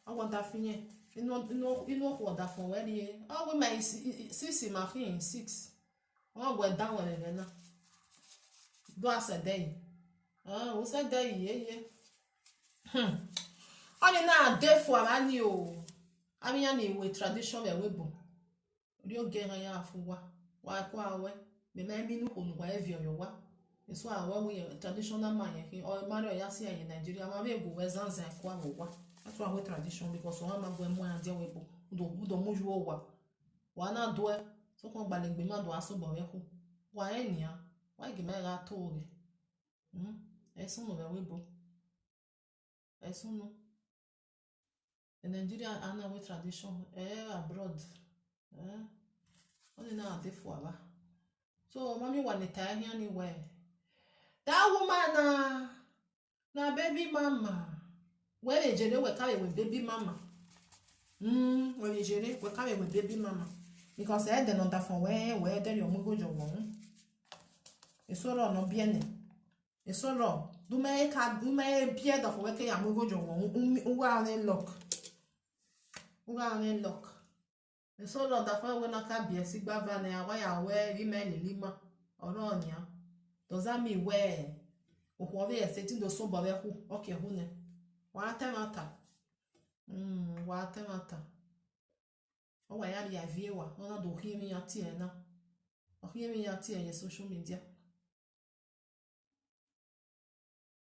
Ọ wa ọdafẹn irẹn. Inu, inu, inu okhuo ọdafẹn wẹ rrie. Ọ wẹ ma i si, i, i, six ma khin, six. Ọ wẹ danmwẹ vbe ẹghẹ na. Do a sẹ ẹdẹ yi. Ah, u sẹ ẹdẹ yi, ye, ye. Hmm. Ọnii na de fua vba ni o. Avbe iran ni ru tradition vbe ẹvbo ebo. Rhie ogie ehan ya fu uwa. Wa kua wẹ, mẹ ma miẹn inu okhuo ne uwa viọ ye owa. Eso a wẹ wẹ traditional man yẹn khin, ọ ma rhie ọ ya si ẹre ye Nigeria, ma vbe gu wẹ zanzan kua vbe owa. That's why wẹ tradition, because ọ ma gu ẹre mu ẹre dia vbe ebo. U do, u do mu yu owa. Wa na do ẹre, sokpan gbalẹ egbe ma do a sobọ vbe ẹkhu. Wa rẹn nian, wa gie ma gha to ghe. Hmm, ẹ i sunu vbe ẹvbo ebo. Ẹ i sunu. Nigeria a na wẹ tradition, eh, abroad, eh, ọnii na de fua vba. So, ma miẹn uwa ne ta ẹre khian ni wẹẹ, that woman na, na baby mama. Wẹ vbe jere, wẹ ka vbe wẹ baby mama. Mm, wẹ vbe jere, wẹ ka vbe wẹ baby mama. Because ẹdẹ ne ọ da fọn wẹ, wẹ ẹdẹ rriọ mu igho jọ wọ unu. Eso rrọọ ne ọ biẹ nẹ. Eso rrọọ, de u ma he ka, de u ma he biẹ da fọn wẹ ke ya mu igho jọ wọ unu, u gha mwẹ luck. U gha mwẹ luck. Eso rrọọ da fọn wẹ ne a ka biẹ ẹse igba eva nẹ, a wa ya wẹ vbe ima lele ima, ọ rrọọ nian. Does that mean wẹ okhuo vbe ẹse te do sẹ obọ vbe ẹkhu, ọ ke ẹkhu nẹ? Wa ta ẹmwata. Mm, wa ta ẹmwata. Ọ wa ya rhie viẹ wa, ọ na do khian emwi iran tie ẹre na. Ọ khian emwi iran tie ẹre ye social media.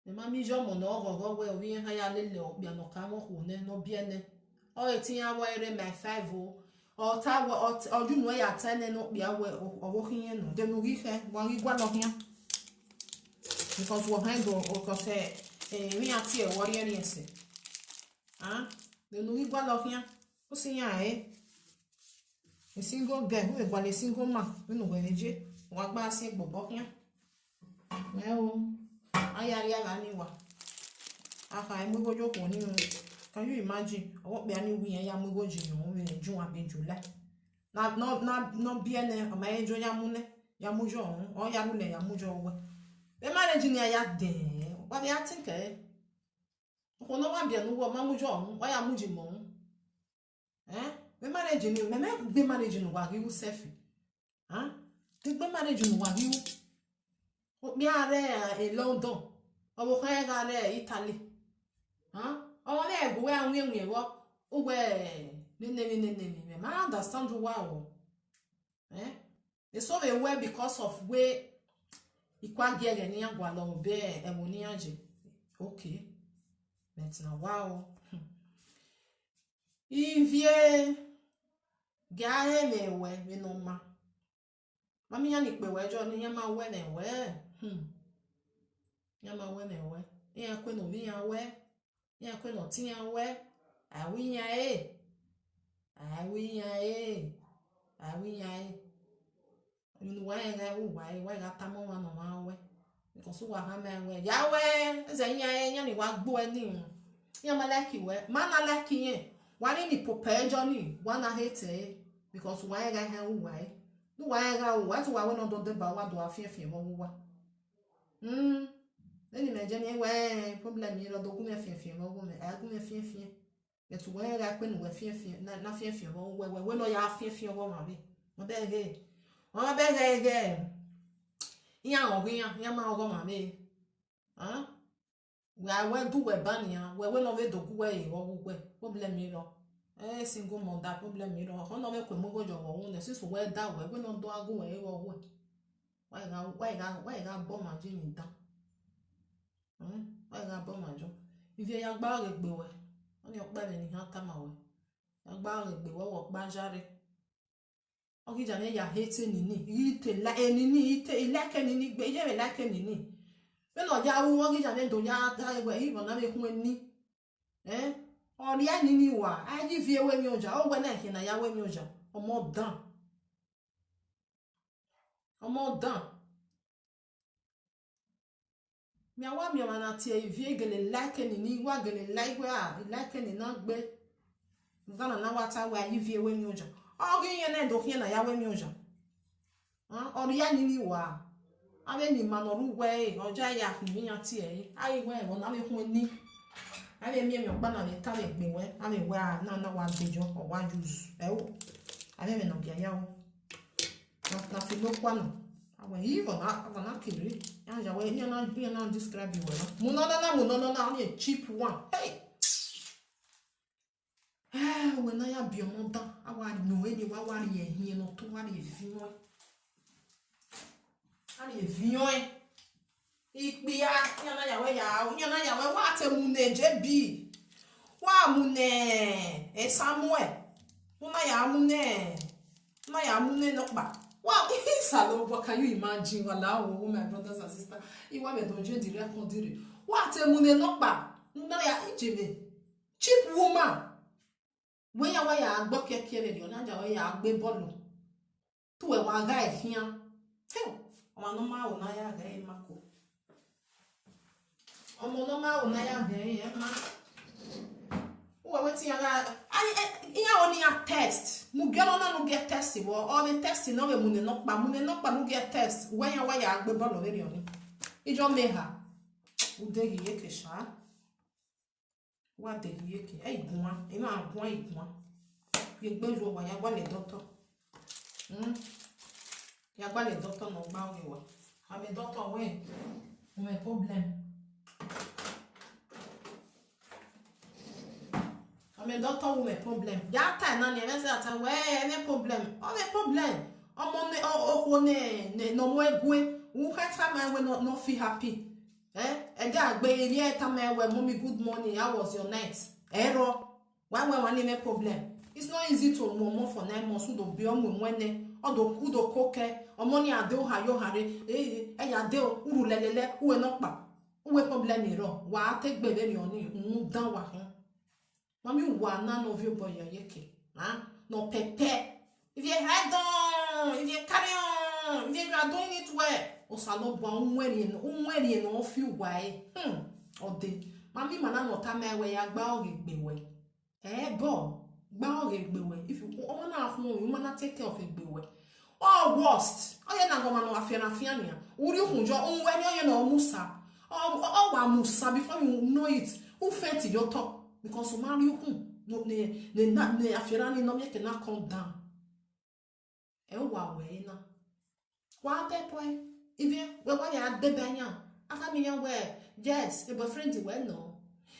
Mẹ ma miẹn iye ọmọ ne ọ ghọghọ wẹ ovbi iran ya lele okpia ne ọ ka mwẹ okhuo nẹ, ne ọ biẹ nẹ. Ọ re te iran wẹ rre my five o. Ọ ta wẹ, ọ t-, ọ ye unu ya ta nẹ ne okpia wẹ ọ, ọ vbe khian nọ. De ne u ghi khẹ, wa ghi gualọ khian. Because wọ hẹn do, because, eh, eh, emwi iran tie ẹre wẹ ọ rhiẹnrhiẹn ẹse. Ah, de ne u ghi gualọ khian. U si iran ẹre. Single girl, u vbe gualọ single man, vbene uwẹ vbe ye, wa gba si egbe obọ khian. Ẹ o, a ya rhie gha ni wa. A kha mu igho ye okhuo ni. Can you imagine? Ọvbokhan ni wẹ iran ya mu igho ye irunmwu vbe June abi July. Na, nọ, na, ne ọ biẹ nẹ, ọ ma he jo ya mu nẹ, ya mu yọ unu, ọ ya rhulẹ ya mu yọ wẹ. Vbe marriage nian ya dẹ, wa vbe a think ẹre. Okhuo ne ọ wa biẹ ne uwẹ, ọ ma mu yọ unu, wa ya mu ye imẹ unu. Eh? Vbe marriage ni, mẹ, mẹ gbe marriage ne uwa ghi ru self. Ah? Gbe marriage ne uwa ghi ru. Okpia rre, eh, London, ọvbokhan gha rre Italy. Ah? Ọmwa vbe ẹghẹ uwẹ a wiẹn wiẹn vbọ, uwẹ nene emwi, nene emwi, mẹ ma understand uwa o. Eh? Eso vbe wẹ because of wẹ I kua gie ẹghẹ ne iran gualọ obọ ẹvbo ne iran ye. Okay. But na wa o. Hmm. Ivie, gie a rẹn mwẹ ruẹ vbene ọ ma. Ma miẹn iran ni kpe ruẹ jọ ne iran ma wẹ mwẹ ruẹ. Hmm. Iran ma wẹ mwẹ ruẹ. Iran kue ne ovbi iran wẹ. Iran kue ne ọtẹn iran wẹ, a i ru iran ẹre, a i ru iran ẹre, a i ru iran ẹre. Emwi ne uwa rẹn gha ru uwa ẹre, wa i gha tama ọmwa ne ọmwa wẹ. Because uwa khama wẹ, ya wẹ, ẹzẹ iran ẹre, iran ni wa gbe uẹ ni. Iran ma like wẹ, ma na like irẹn. Wa ni ni popa ẹjọ ni, wa na hate ẹre. Because uwa rẹn gha hẹn ru uwa ẹre. Ne uwa rẹn gha ru uwa, te uwa wẹ ne ọ do deba uwa do a fiẹnfiẹn vbe ọghe uwa. Hmm. Vbene imẹ jẹ ne wẹ problem rre, ọ do gu mwẹ fiẹnfiẹn vbe ọghe mwẹ, a gu mwẹ fiẹnfiẹn. But uwẹ rẹn gha kue ne uwẹ fiẹnfiẹn, na, na fiẹnfiẹn vbe ọghe uwẹ, wẹ, wẹ ne ọ ya fiẹnfiẹn ọghe ọmwa vbe. Ọ ma bẹghe, ọ ma bẹghe ighẹ iran ọghe iran, iran ma ọghe ọmwa vbe. Wẹ a wẹ du uwẹ ba nian, wẹ wẹ ne ọ vbe do gu uwẹ re vbe ọghe uwẹ, problem rrọọ. Eh, single mother, problem rrọọ. Ọkhọ ne ọ vbe kue mu igho ye ọvbokhan unu nẹ, since uwẹ da wẹ, wẹ ne ọ do a gu uwẹ re vbe ọghe uwẹ. Wa i gha, wa i gha, wa i gha bọ ọmwa ye emwi dan. Hmm, wa i gha bọ ọmwa yọ. Ivie, ya gba ọghe egbe wẹ. Ọnii ọkpa ẹmwẹ ne I khian tama wẹ. Ya gba ọghe egbe wẹ, wẹ ọkpa ya rre. Ọ ghi ya mwẹ ya hate nini, I te la-, nini, I te, I like nini gbe, I ye vbe like nini. Vbene ọ ya ru, ọ ghi ya mwẹ do ya gha wẹ, ivọ na vbe khuẹn ni. Eh? Ọ rhie nini wa, a ghi viẹ wẹ emwi oya, ọ wẹ na khian ne a ya wẹ emwi oya. Ọmọ dan. Ọmọ dan. Mẹ a wa miẹn ọmwa na tie Ivie, I gele like nini, I wa gele like wẹ a, I like nini na gbe. Ọghe na na wa ta wẹ a ya Ivie wẹ emwi oya. Ọ ghi rẹn ne do khian ne a ya wẹ emwi oya. Ah, ọ rhie nini wa. Avbe eni ima ne ọ rre uwẹ ẹre, ọ ya ya khin vbe iran tie ẹre. A ghi wẹ ẹmwẹ na vbe khuẹn ni. A vbe miẹn emwi ọkpa na vbe ta vbe egbe wẹ, a vbe wẹ a na na wa gbe yọ, ọ wa use. Ẹ o. Avbe ẹmwẹ ne ọ gia ya o. Na, na fi lo kua na. A wẹ, ivọ na, ivọ na kere. Iran ya wẹ, iran na, iran na describe wẹ na. Mu nọ na na, mu nọ nọ na, only a cheap one. Hey! Eh, wẹ ne a ya biẹ ọmọ dan, a wa rhie ọnrẹn ni, wa, wa rhie ẹhiẹn ne ọ to, wa rhie viọ ẹn. A rhie viọ ẹn. Ikpia, iran na ya wẹ ya, iran na ya wẹ, wa te mu ne J B. Wa mu ne, eh, Samuel. U na ya mu ne, u na ya mu ne nọkpa. Wa, Osanobua, can you imagine? Wa la wo, my brothers and sisters. I wa vbe do je di record rre. Wa te mu ne nọkpa. U na ya, ijeme. Cheap woman. Wẹ ya, wẹ ya gbe ọkiẹkiẹ vberriọ, ọ na dia wẹ ya gbe bọọlu. Te uwẹ wa gha ẹre khian. Hell, ọmwa ne ọ ma ro ne a ya gha ẹre ma ko. Ọmọ ne ọ ma ro ne a ya gha ẹre, ẹ ma. Uwẹ wẹ te iran gha, a, ẹ, iran ro ne iran test. Mu gie ọnọna ne u gie test vbọ, ọ vbe test ne ọ vbe mu ne nọkpa, mu ne nọkpa ne u gie test. Uwẹ iran wa ya gbe bọọlu vberriọ ni. Ijọ mẹ ha. U deghi ye ke sha. Wa deghi ye ke, ẹ i guan, emwa guan i guan. Ye egbe ru owa, ya gualọ doctor. Hmm. Ya gualọ doctor ne ọ gba ọghe wa. Amẹ doctor wẹ, u mwẹ problem. Amẹ doctor, u mwẹ problem. Ya ta ẹna ni, ẹmwẹ sẹ a ta wẹ, ẹ mwẹ problem. Ọ mwẹ problem. Ọmọ ne, ọ-, okhuo ne, ne, ne ọ mu ẹgue, u khẹ tama wẹ ne ọ, ne ọ feel happy. Eh, ẹdẹ a gbe erriọ tama wẹ, "Mommy, good morning, how was your night?" Ẹrọ, wa wẹ wa ni mwẹ problem. It's not easy to mu ọmọ for nine months, u do biẹ ọmọ ẹwẹn nẹ, ọ do, u do ko kẹ, ọmọ ni a de oha ye oha rre, eh, ẹ ya de o, u rhu lẹlẹlẹ, u wẹ nọkpa, u wẹ problem rrọọ, wa te gbe vberriọ ni, u dan wa khin. Mami, uwa na ne ọ viọ obọ ya ye ke, a, ne ọ pẹpẹ. If you head on, if you carry on, if you are doing it well, Osanobua, u mu ẹre ne, u mu ẹre ne ọ fi uwa ẹre. Hmm, ọ dee. Mami, ima na ne ọ tama wẹ ya gba ọghe egbe wẹ. Ẹbọ, gba ọghe egbe wẹ. If you, ọmọ na khuọnmwi, u ma na take care of egbe wẹ. Ọ worst. Ọ ye na gọmwa ne ọ gha fian na fian nian. U rhie ukhunmwu yọ, u wẹ ni ọ ye ne ọ musa. Ọ, ọ, ọ wa musa before you know it. U faint ye otọ. Because u ma rhie ukhunmwu ne, ne, ne, ne, ne afianna ni ne ọ miẹn ke na come down. Ẹ wa wẹ ẹre na. Wa tẹ puẹ. Ivie, wẹ wa ya deba iran. A khama iran wẹ, yes, e boyfriend wẹ nọ.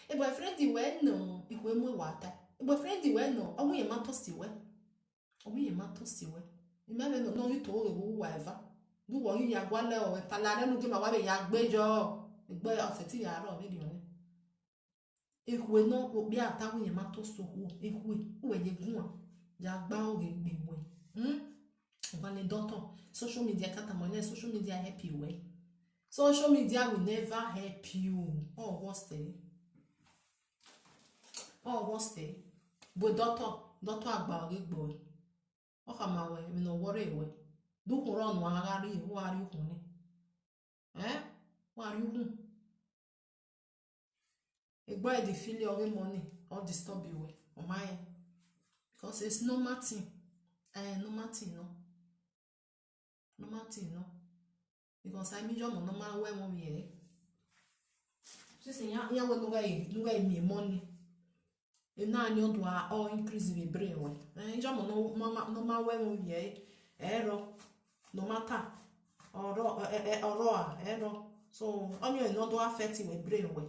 E boyfriend wẹ nọ, ikhuo mu wa ta. E boyfriend wẹ nọ, ọ wẹ irẹn ma tọ si wẹ. Ọ wẹ irẹn ma tọ si wẹ. Imẹ vbe nọ, nọ ghi to ghe vbe uwa eva. Ne uwẹ ghi ya gualọ ẹre, ta la rẹ ne u gie ma wa vbe ya gbe yọ. Egbe ọsẹ te ya rrọọ vberriọ nẹ. Ekhue ne okpia ta wẹ irẹn ma tọ si okhuo, ekhue, uwẹ ye guan, ya gba ọghe egbe wẹ. Hmm? Ọmwa ne doctor, social media ka tama nẹ, social media help you wẹ. Social media will never help you. Ọ worst. Ọ worst. Bu doctor, doctor a gba ọghe egbe wẹ. Ọ khama wẹ, emwi ne ọ wọrre wẹ. De ukhunmwu rrọọ ne uwa gha rrie, uwa rrie ukhunmwu nẹ. Eh? Uwa rrie ukhunmwu. Egbe ẹre de feel ọghe money, ọ disturb wẹ, ọ ma rẹn. Because it's normal thing. Eh, normal thing nọ. Normal thing nọ. Because a miẹn iyọmọ ne ọ ma ru ẹmwẹ ovbi ẹre. Since iran, iran wẹ ne u ghẹ, ne u ghẹ miẹn money. Ena ni ọ do a, ọ increase vbe brain wẹ. Eh, iyọmọ ne ọ ma, ma, ne ọ ma ru ẹmwẹ ovbi ẹre, ẹrọ, no matter, ọrọ, ẹ, ẹ, ọrọ a, ẹrọ. So, ọni ọre ne ọ do affect wẹ brain wẹ.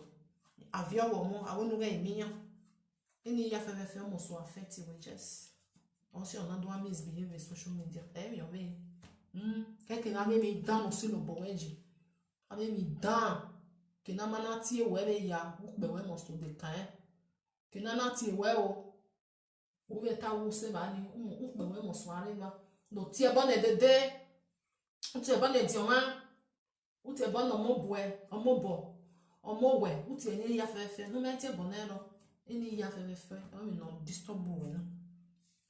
A viọ wẹ ọmọ, a wẹ ne u ghẹ miẹn iran. Eni ya fẹfẹfẹ, ọ must affect wẹ, yes. Ọ si ọna do a misbehave vbe social media. Ẹ vbe ọ vbe. Mm, kẹkẹ na vbe emwi dan ne ọ si lobọ wẹ yi. A vbe emwi dan. Ke na ma na tie wẹ vbe ya, ukpẹ wẹ must de kan ẹn. Ke na na tie wẹ o. U vbe ta wo sẹ evba ni, u, ukpẹ wẹ must rre evba. Do tie ẹbọ nẹ dede. U tie ẹbọ nẹ ediọn mwa. U tie ẹbọ ne ọmọ buẹ, ọmọ obọ, ọmọ owẹ, u tie ẹre ne ya fẹfẹfẹ, ne u ma tie ẹbọ nẹ rọ, eni ya fẹfẹfẹ, ọ vbe nọ disturb uwẹ na.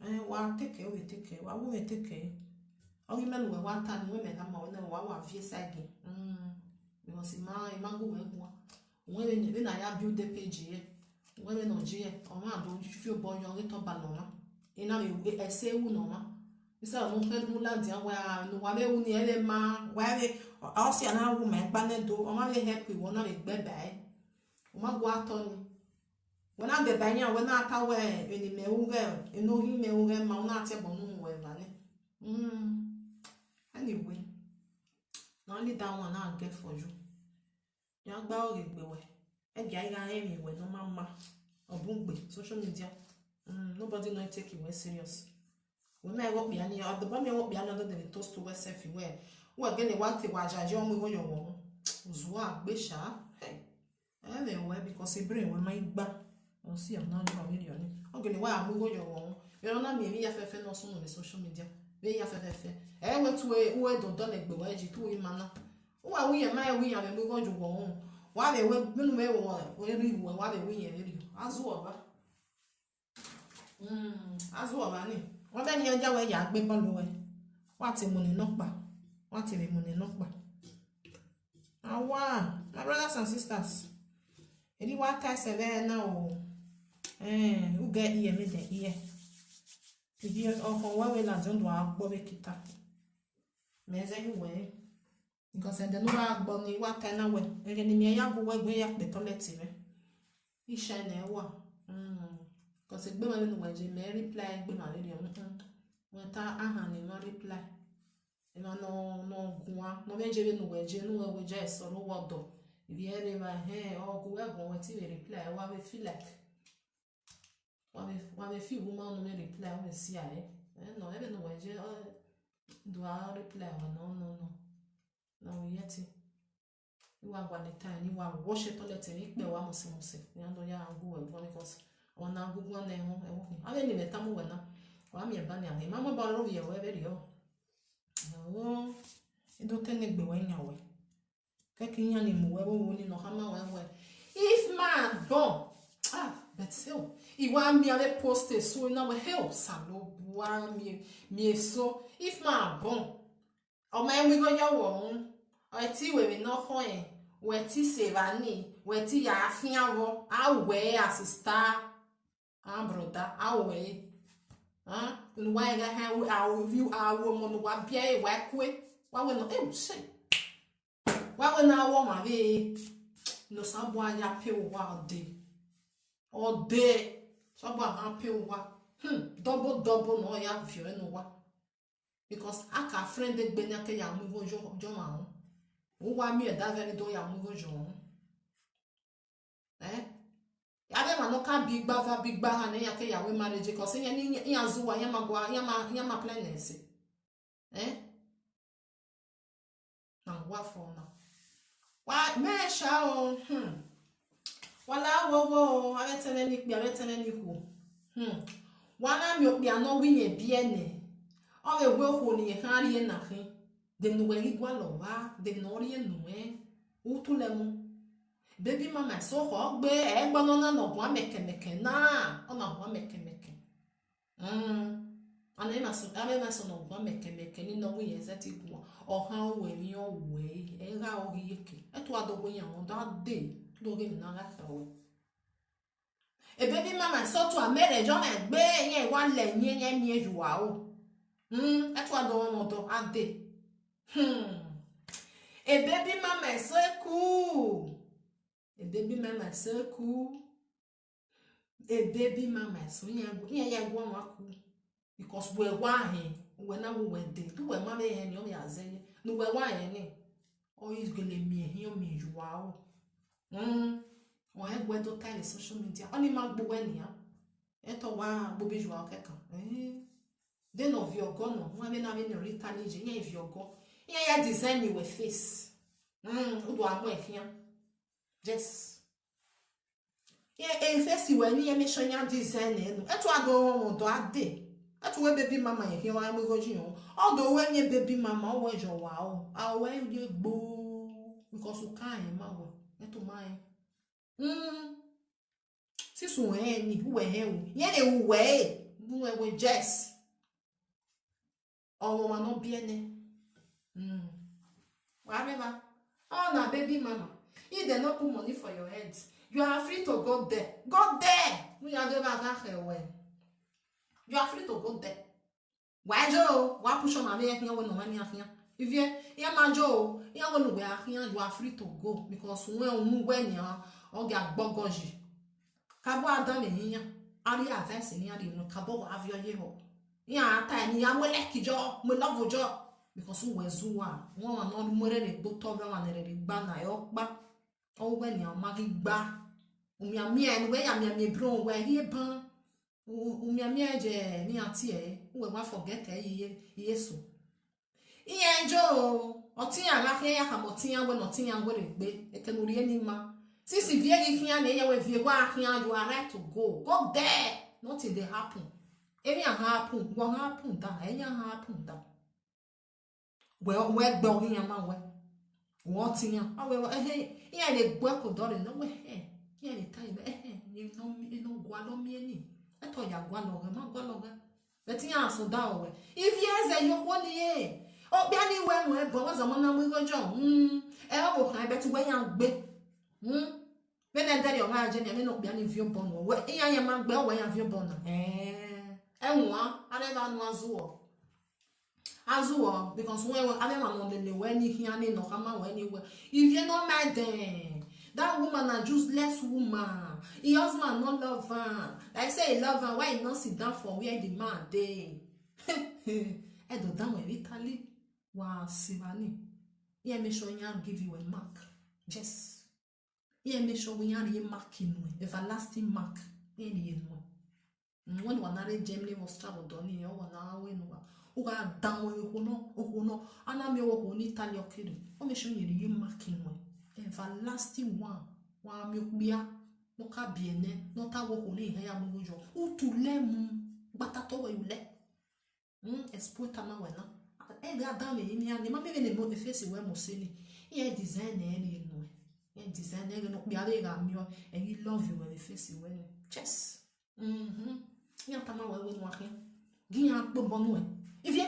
Eh, wa take care, u vbe take care, wa wu vbe take care. Ọ ghi mẹ ne uwẹ wa ta ni, wẹ mẹ khama wẹ nẹ, wa wa viẹ side. Mm, because I ma, I ma gu wẹ guan. Wẹ vbene, vbene a ya build page ye, wẹ vbene ọ ye, ọmwa do fi obọ yọ ghe tọ ba nọ ọmwa. I na vbe ẹse ru nọ ọmwa. Isẹ ọmwa khin mu ladian wẹ a, ne uwa vbe ru ni, ẹ vbe ma, wa vbe, ọ, ọ si a na ru ma ẹkpa nẹ do, ọ ma vbe help wẹ, ọ na vbe gbe ba ẹre. U ma gua tọ ni. Wẹ na deba iran, wẹ na ta wẹ, eni mẹ ru ghẹ, eni ohi mẹ ru ghẹ ma, u na tie ẹbọ ne u mu wẹ evba nẹ. Mm. Anyway, na only that one I get for you. Ya gba ọghe egbe wẹ. Ẹ gie a gha rẹn emwi wẹ ne ọ ma ma. Ọ bun gbe, social media. Mm, nobody no take you well serious. Wẹ ma ẹghẹ okpia ni, ọ dọbọ miẹn ẹghẹ okpia ni, ọ dọdẹ vbe toast wẹ self wẹ. Wẹ gele wa te wa jaje ọmọ igho yọ wọ. Zua gbe sha. Hey. Ẹ vbe wẹ because brain wẹ ma gba. Ọ si ọna ni, ọ vbe rriọ ni. Ọ gele wa mu igho yọ wọ. Vbe ọ na miẹn emwi ya fẹfẹ ne ọ sunu vbe social media. Vbe ya fẹfẹfẹ. Ẹ wẹ tue, wẹ do dọlegbe wẹ ji tu ima na. Uwa ru iyẹn ma, ẹ ru iyẹn vbe mu igho ye uwẹ ọnrẹn. Wa vbe wẹ, mẹnu mwẹ vbe wẹ, wẹ rri uwẹ, wa vbe ru iyẹn vberriọ. A zẹ uwẹ ọba. Mm, a zẹ ọmwa ni. Wẹ vbe ne iran ya wẹ ya gbe ball ruẹ. Wa te mu ne nọkpa. Wa te vbe mu ne nọkpa. Awa, my brothers and sisters. Eni wa ta ẹsẹ vbe na o. Eh, u gẹ iye me de iye. Iye ọkhọ wẹ vbe ladian do a gbọ vbe kita. Mẹ zẹ ghi wẹ. Because ẹdẹ ne u ra gbọ ni wa ta na wẹ, ẹghẹ ne imẹ ya gu wẹ gu ya kpe toilet mwẹ. Ishine wa. Mm. Because egbe mwa vbe ne uwẹ je, mẹ reply egbe mwa vberriọ. Mm. Wẹ ta ahan ne ima reply. Emwa nọ, nọ guan, nọ vbe je vbe ne uwẹ je, ne uwẹ wẹ je ẹsọrọ uwẹ ọdọ. Ivbi ẹre emwa hẹ, ọ gu wẹ guan, wẹ te vbe reply, wa vbe feel like. Wa vbe, wa vbe feel wẹ u ma nọ vbe reply, u vbe si a re. Eh, nọ, ẹvbo ne uwẹ je, ọ, do a reply wẹ nọ, nọ, nọ. Na wẹ yẹ te. I wa gualọ ta ni wa wọshẹ toilet ni kpẹ wa mọsẹ mọsẹ. Iran do ya gu wẹ guan because ọmwa ne a gu guan nẹ ẹmwẹ, ẹmwẹ khin. Avbe ne imẹ tama uwẹ na, wa miẹn ba nian, ima mobọ rre ovbi ẹre vberriọ. Ẹo, I do te ne egbe wẹ yan wẹ. Kẹkẹ iran ni mu wẹ vbe owo ni nọ khama wẹ wẹ, if ma bọ, ah, but hell, I wa miẹn avbe post eso na wẹ, hell, Osanobua miẹn, miẹn eso, if ma bọ. Ọ ma i mu igho ye ọvbokhan, ọ i te ru emwi ne ọ khọe, wẹ te sẹ evba ni, wẹ te ya fian vbọ, a ru wẹ a sister, a brother, a ru wẹ. Ah, ne uwa gha hẹ, a ru, a ru ọmọ ne uwa biẹ ẹre, wa kue, wa wẹ nọ, eh, shit. Wa wẹ ne a ru ọmwa vbe ne Osanobua ya pay uwa ọde. Ọde, Osanobua gha pay uwa. Hmm, double, double ne ọ ya viọ ẹre ne uwa. Because a ka friend egbe ne a ke ya mu igho yọ, yọ ọmwa họn. Uwa miẹn ẹdẹ avbe ẹre do ya mu igho yọ họn. Eh? Avbe emwa ne ọ ka bi igba va, bi igba ha ne iran ke ya wẹ marriage, because iran ni, iran zẹ uwa, iran ma gua, iran ma, iran ma plan ẹse. Eh? Na wa fọ na. Wa, mẹ sha o, hmm. Wa la wo wo, avbe ẹtẹn mwẹ ne ikpia, avbe ẹtẹn mwẹ ne ikhuo. Hmm. Wa na miẹn okpia ne ọ wẹ iyẹn biẹ nẹ. Ọ vbe wẹ okhuo ne irẹn khan rrie na khin. De ne uwẹ ghi gualọ vba, de ne ọ rhie nuẹn. U tu lẹ mu. Baby mama eso khọ gbe, ẹgbẹe nọ na ne ọ guan mẹkẹmẹkẹ na, ọ na guan mẹkẹmẹkẹ. Mm. Ana ima sọ, avbe ima sọ ne ọ guan mẹkẹmẹkẹ ni nọ wẹ iyẹn zẹ te guan. Ọ khan ru emwi ọ ru ẹre, ẹ gha ọ ghi yeke. Ẹtua do wẹ iran mwa da dee, do ghe emwi ne a gha kha ruẹ. E baby mama eso tua mẹ rhe, jọ mwẹ gbe, iran wa lẹ yin, iran miẹn ye uwa o. Hmm, ẹtua do mwẹ ọdọ, a dee. Hmm. E baby mama eso eku. E baby mama eso eku. E baby mama eso, iran gu-, iran ya gu ọmwa ku. Because wẹ wa hẹn, wẹ na wẹ uwẹ dee, te uwẹ ma vbe hẹn ni, ọ vbe a zẹ ye. Ne uwẹ wa hẹn ni, ọ i gele miẹn hin, ọ miẹn ye uwa o. Mm, ọ hẹn guẹ do ta vbe social media, ọni ma gbe uwẹ nian. Ẹtọ wa gbe obọ ye uwa kẹkan. Eh. De ne ọ viọ ọgọ nọ, wan vbe na vbe ne ọ rhie ita ni ye, iran viọ ọgọ. Iran ya design wẹ face. Mm, u do a mu ẹn khian. Yes. E, e face wẹ ni iran make sure iran design ẹn nọ. Ẹtua do mwẹ ọdọ, a dee. Ẹtu wẹ baby mama yẹn khian wa mu igho yi họn. Ọ do wẹ miẹn baby mama, ọ wẹ yọ wa o. A wẹ ye gbo. Because u ka rẹn ma wẹ. Ẹtu ma rẹn. Mm. Since u hẹn ni, uwẹ hẹn o. Iran rhe ru uwẹ e. Uwẹ wẹ Jess. Ọmwa ne ọ biẹ nẹ. Mm. Wa rre evba. Ọ na baby mama. If they no put money for your head, you are free to go there. Go there. Ne u ya ghe evba gha khẹ ruẹ. You are free to go there. Wa yo, wa push ọmwa vbe iran khian, wẹ ne ọmwa ni khian. Ivie, iran ma yo, iran wẹ ne uwẹ a khian, you are free to go. Because wẹ unu wẹ nian, ọ gha gbọgọ yi. Kabọ a danmwẹ ne iran, a rhie advice ne iran rhie unu, kabọ wa viọ ye họ. Iran a ta ẹre ne iran mu like jọ, mu love jọ, because uwẹ zẹ uwa, uwa ọmwa ne ọ mu ẹre rre gbe otọ, ọmwa ne ẹre rre gba na, ẹ ọkpa. Ọ wẹ nian, ọ ma ghi gba. U mianmian ne uwẹ ya mianmian bro, uwẹ rhie ban. U, u mianmian ye ne iran tie ẹre, uwẹ wa forget ẹre ye, ye eso. Iran yo, ọtẹn iran gha khian, iran khama ọtẹn iran wẹ ne ọtẹn iran wẹ rre gbe, ẹkẹ ne u rhie ni ma. Since ivie ghi khian ne iran wẹ ivie wa khian, you are right to go. Go there. Nothing dey happen. Emwi a happen, wọ happen da, ẹyan happen da. Wẹ, wẹ gbe ọghe iran ma wẹ. Wọ ọtẹn iran. A wẹ, ẹhẹn, iran rhe gbe ẹko dọrre nọ wẹ, ẹhẹn, iran rhe ta wẹ, ẹhẹn, ne ọ, ne ọ gualọ miẹn ni. Ẹtọ ya gualọ ọghẹe, ma gualọ ọghẹe. But iran sẹ odaro wẹ, ivie ẹzẹ ye okhuo ni re. Okpia ni wẹ mu ẹbọ, wẹ zẹ ọmọ na mu igho jọ, hmm, ẹ ọvbokhan, but wẹ iran gbe. Hmm. Vbene ẹdẹrriọ gha je nia, vbene okpia ni viọ obọ nuẹn, wẹ iran ya ma gbe, ọ wẹ iran viọ obọ na. Eh, ẹwaẹn, a rre evba nu a zuọ. A zuọ, because wẹ, wẹ, avbe emwa ne ọ lele wẹ ni khian ni, ne ọ khama wẹ ni wẹ, ivie ne ọ ma ẹdẹn. That woman na useless woman. Her husband no love am. Like say he love am, why he no sit down for where the man dey? Ẹdẹ ọ danmwẹ vbe Italy, wa sẹ evba ni. Iran make sure iran give you a mark. Yes. Iran make sure wẹ iran rhie mark nuẹn, everlasting mark. Iran rhie nuẹn. Mm, wẹ ne uwa na rre Germany vbe Austria vbe ọdọ nii, ọ wa na wẹ ne uwa, u gha danmwẹ okhuo nọ, okhuo nọ, a na miẹn okhuo ne Italy ọ kere, ọ make sure iran rhie mark nuẹn, everlasting one. Wa miẹn okpia ne ọ ka biẹ nẹ, ne ọ ta wẹ okhuo nii hẹ ya mu igho jọ, u tu lẹ mu, gba ta otọ wẹ ye u lẹ. Mm, expo tama wẹ na. Ẹ gha danmwẹ emwi iran ni, ma miẹn vbene mo face wẹ Mose ni. Iran design ẹre rhie nuẹn. Iran design ẹre ne okpia vbe gha miẹn, ẹ ghi love wẹ vbe face wẹ ni. Yes. Mhm. Iran tama wẹ wẹ ne uwa khian. Gie iran kpe obọ nuẹn. Ivie,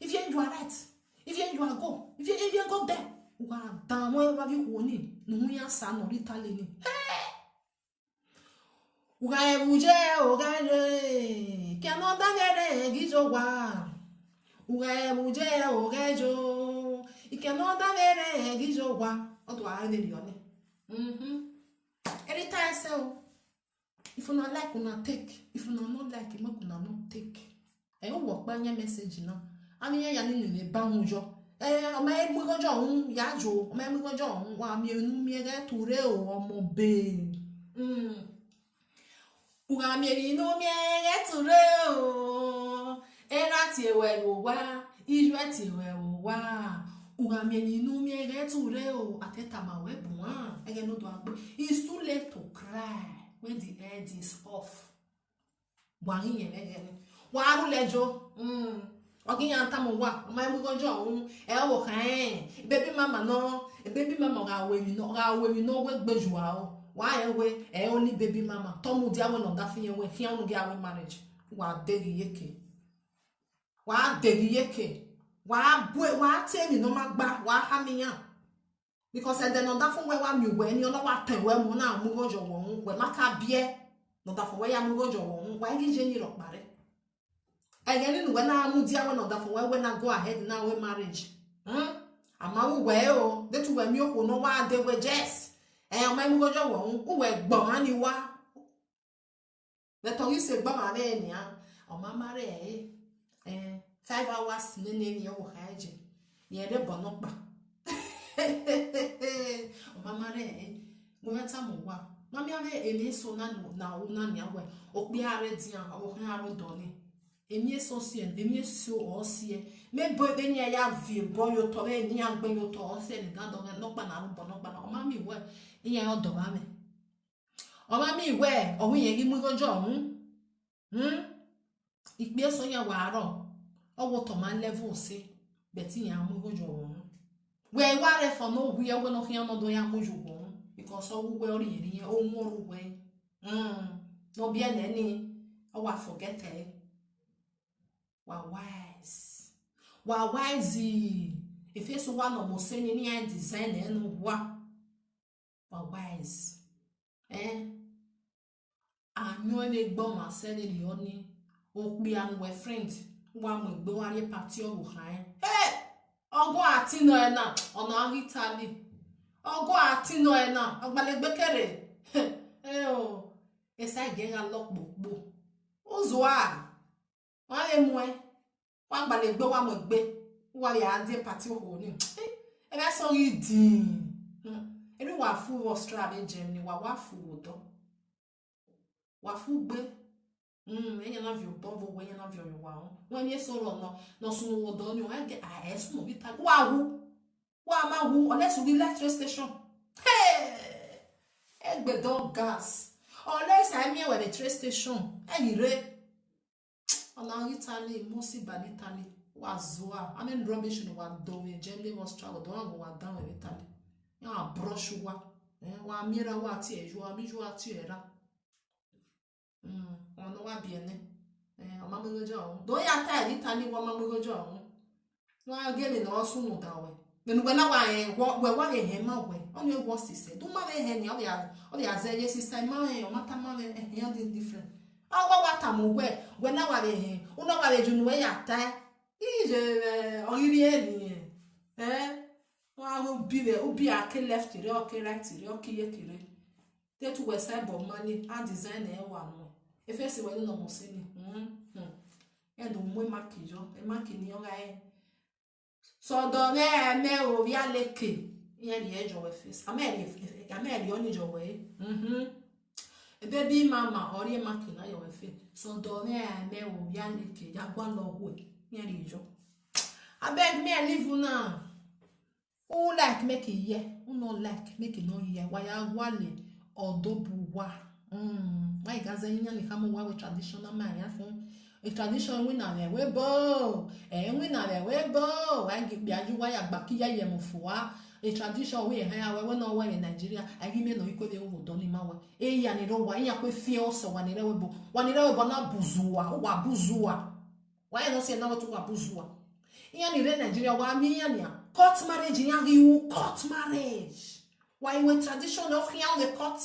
Ivie, you are right. Ivie, you are go. Ivie, Ivie, go there. U gha danmwẹ vbe avbe ikhuo ni, ne u hu iran sa ne ọ rre Italy ni. Hey! U gha rẹn vbe u ye ọghẹe yo, ikian ne ọ danmwẹ rẹn ghi ye owa. U gha rẹn vbe u ye ọghẹe yo, ikian ne ọ danmwẹ rẹn ghi ye owa. Ọ do a vberriọ nẹ. Mhm. Erha I ta ẹsẹ o. If una like, una take. If una no like, make una no take. Ẹ, uwẹ ọkpa yan message na. Avbe iran ya ni nene ba uhunmwu yọ. Ẹ, ọ ma mu igho jọ uhunmwu, ya yo. Ọ ma mu igho jọ uhunmwu, wa miẹn ne u miẹn ghẹ ture o, ọmọ be. Mm. U gha miẹn emwi ne u miẹn ghẹ ture o. Erha tie ruẹ vbe owa, iyuẹ tie ruẹ vbe owa. U gha miẹn emwi ne u miẹn ghẹ ture o, a te tama wẹ buan, ẹghẹ ne ọ do gbe. It's too late to cry when the head is off. Wa ghi yẹn vbe ẹghẹ ni. Wa rhulẹ yo. Mm. Ọ ghi yan tama uwa, ọ ma mu igho jọ uhunmwu, ẹ ọvbokhan ẹn, baby mama nọ, baby mama gha ru emwi nọ, gha ru emwi ne ọ wẹ egbe ye uwa o. Wa rẹn wẹ, ẹ only baby mama, te ọ mudia wẹ ne ọ da fi yẹn wẹ, khian unu ghi a ru marriage. Wa deghi yeke. Wa deghi yeke. Wa gue, wa tie emwi ne ọ ma gba, wa khama iran. Because ẹdẹ ne ọ da fo wẹ wa miẹn uwẹ ni, ọ na wa tọn wẹ mu, ọ na mu igho jọ wẹ uhunmwu, wẹ ma ka biẹ, ne ọ da fo wẹ ya mu igho jọ wẹ uhunmwu, wa i ghi ye ni rhọkpa rre. Ẹghẹ nii ne uwẹ na mudia wẹ ne ọ da fo wẹ, wẹ na go ahead na wẹ marriage. Hmm? A ma ru uwẹ o, de te uwẹ miẹn okhuo ne ọ wa dee wẹ yes. Ẹ, ọ ma mu igho jọ wẹ uhunmwu, uwẹ gbọmwa ni wa. But ọ ghi sẹ egbe ọmwa mwẹ nian, ọ ma ma rre ẹre, eh, five hours nene emwi ọvbokhan ẹjẹ, rẹn rre obọ nọkpa. Ọ ma ma rre ẹre, wẹ ma tama uwa, ma miẹn avbe emwi eso na ne, na ru na nian wẹ, okpia rre edian, ọvbokhan rre odọ ni. Emwi eso siẹ, emwi eso ọ siẹ. Mẹ bo vbene iran ya viọ obọ ye otọ, vbene iran gbe ye otọ, ọ siẹ ne dandan ọghe nọkpa na rre obọ nọkpa na, ọ ma miẹn wẹ, iran ọdọ vbe mwẹ. Ọ ma miẹn wẹ, ọ wẹ irẹn ghi mu igho jọ uhunmwu. Hmm? Ikpia eso yan wa rrọọ, ọ wẹ otọ ma level ose, but iran mu igho jọ uhunmwu. Wẹ i wa rre ẹfọ ne ọ wiẹ wẹ ne ọ khian ne ọ do ya mu ye uhunmwu, because ọ wẹ uwẹ ọ rhie rhiẹn, ọ wọn ọre uwẹ. Hmm. Ne ọ biẹ nẹ ni, ọ wa forget ẹre. Wa wise. Wa wise. Efeso wa nọ Mose ni, ne iran design ẹre ne uwa. Wa wise. Eh? A yọn ẹmwẹ egbe ọmwa sẹ vberriọ ni, okpia ne uwẹ friend, wa mu egbe wa rrie party ọvbokhan ẹn. Hey! Ọgua a tin nọ ẹre na, ọ na ghi tale. Ọgua a tin nọ ẹre na, ọgbalegbe kere. Ẹ o, esa i giẹ gha lọ kpokpo. Uzua, wa vbe muẹn, wa gbalegbe, wa mu egbe, wa vbe a die party okhuo ni. Ẹ gha sẹ ghi din. Hmm. Erha uwa fu vbe Australia vbe Germany, wa wa fu vbe odọ. Wa fu gbe. Hmm, iran na viọ obọ vbe uwẹ, iran na viọ ye uwa họn. Wẹ emwi eso rrọọ nọ, ne ọ sunu vbe odọ ni, ọ gha gie, a, ẹ sunu vbe Italy. Wa wu. Wa ma wu, unless u ghi la train station. Hey! Egbe dọ gas. Unless a miẹn wẹ vbe train station, ẹ ghi rre. Ọ na ghi tale, Mosi ba ni tale, wa zua. Amẹ rubbish ne wa dọ vbe Germany, Austria, ọdọ na wa dan vbe tale. Ya brush uwa. Eh, wa miẹn erha uwa tie ẹre, wa miẹn uwa tie ẹre erha. Mm, ọmwa ne ọ wa biẹ nẹ, eh, ọ ma mu igho jọ ru. Do ya ta ẹre Italy wẹ ọ ma mu igho jọ ru. Ne a gie emwi ne ọ sunu da wẹ. Vbene uwẹ na wa rẹn, wẹ, wẹ wa rẹn ehẹn ma wẹ, ọnii wọ sisẹ. Do ma vbe ehẹn nia, ọ vbe a, ọ vbe a zẹ ye sisẹ, ma rẹn, ọ ma tama mwẹ, ehẹn, ọ dị different. A wa wa tama uwẹ, wẹ na wa vbe ehẹn, u na wa vbe ju ne uwẹ ya tae. Iye vbe ọghe ivbi ẹrinmwi, eh, wa ghe ubi vbe, ubi a ke left rre, ọ ke right rre, ọ ke iyeke rre. Te tu wẹ sa Bob Marley, a design ẹre wa nuẹn. E face wẹ ne nọ mọ sẹ ni. Mm, mm. Ẹn do mu emaki yọ, emaki ni ọ gha rẹn. Sẹ ọdọ mwẹ, a mẹ ovbi aleke, iran rhie yọ wẹ face. A mẹ rhie, a mẹ rhie ọnii yọ wẹ. Mhm. Baby mama, ọ rhie emaki na yọ wẹ face. Sẹ ọdọ mwẹ, a mẹ ovbi aleke, ya gualọ khuẹ, iran rhie yọ. Abeg, me I leave una. U like make I ye, u no like make I no ye. Wa ya gualọ ọdọ bu uwa. Mm, wa i gha zẹ iran ni khama uwa wẹ traditional man ya fun. A tradition winna vbe ẹvbo ebo, ẹ winna vbe ẹvbo ebo. Wa i gie ikpia ye uwa ya gba ke iyayi ẹmwẹ fua. A tradition wẹ ehẹn a wẹ, wẹ ne ọ wẹ vbe Nigeria, a i ghi miẹn ne ọ i kue vbe odọ ni ma wẹ. Eya ni rre owa, iran kue fian ọsẹ, wa ni rre ẹvbo ebo, wa ni rre ẹvbo ebo na buzu uwa, uwa buzu uwa. Wa rẹn ne ọ si ẹre na wẹ te uwa buzu uwa. Iran ni rre Nigeria, wa miẹn iran nian, court marriage iran ghi ru, court marriage. Wa i wẹ tradition ọ khian vbe court,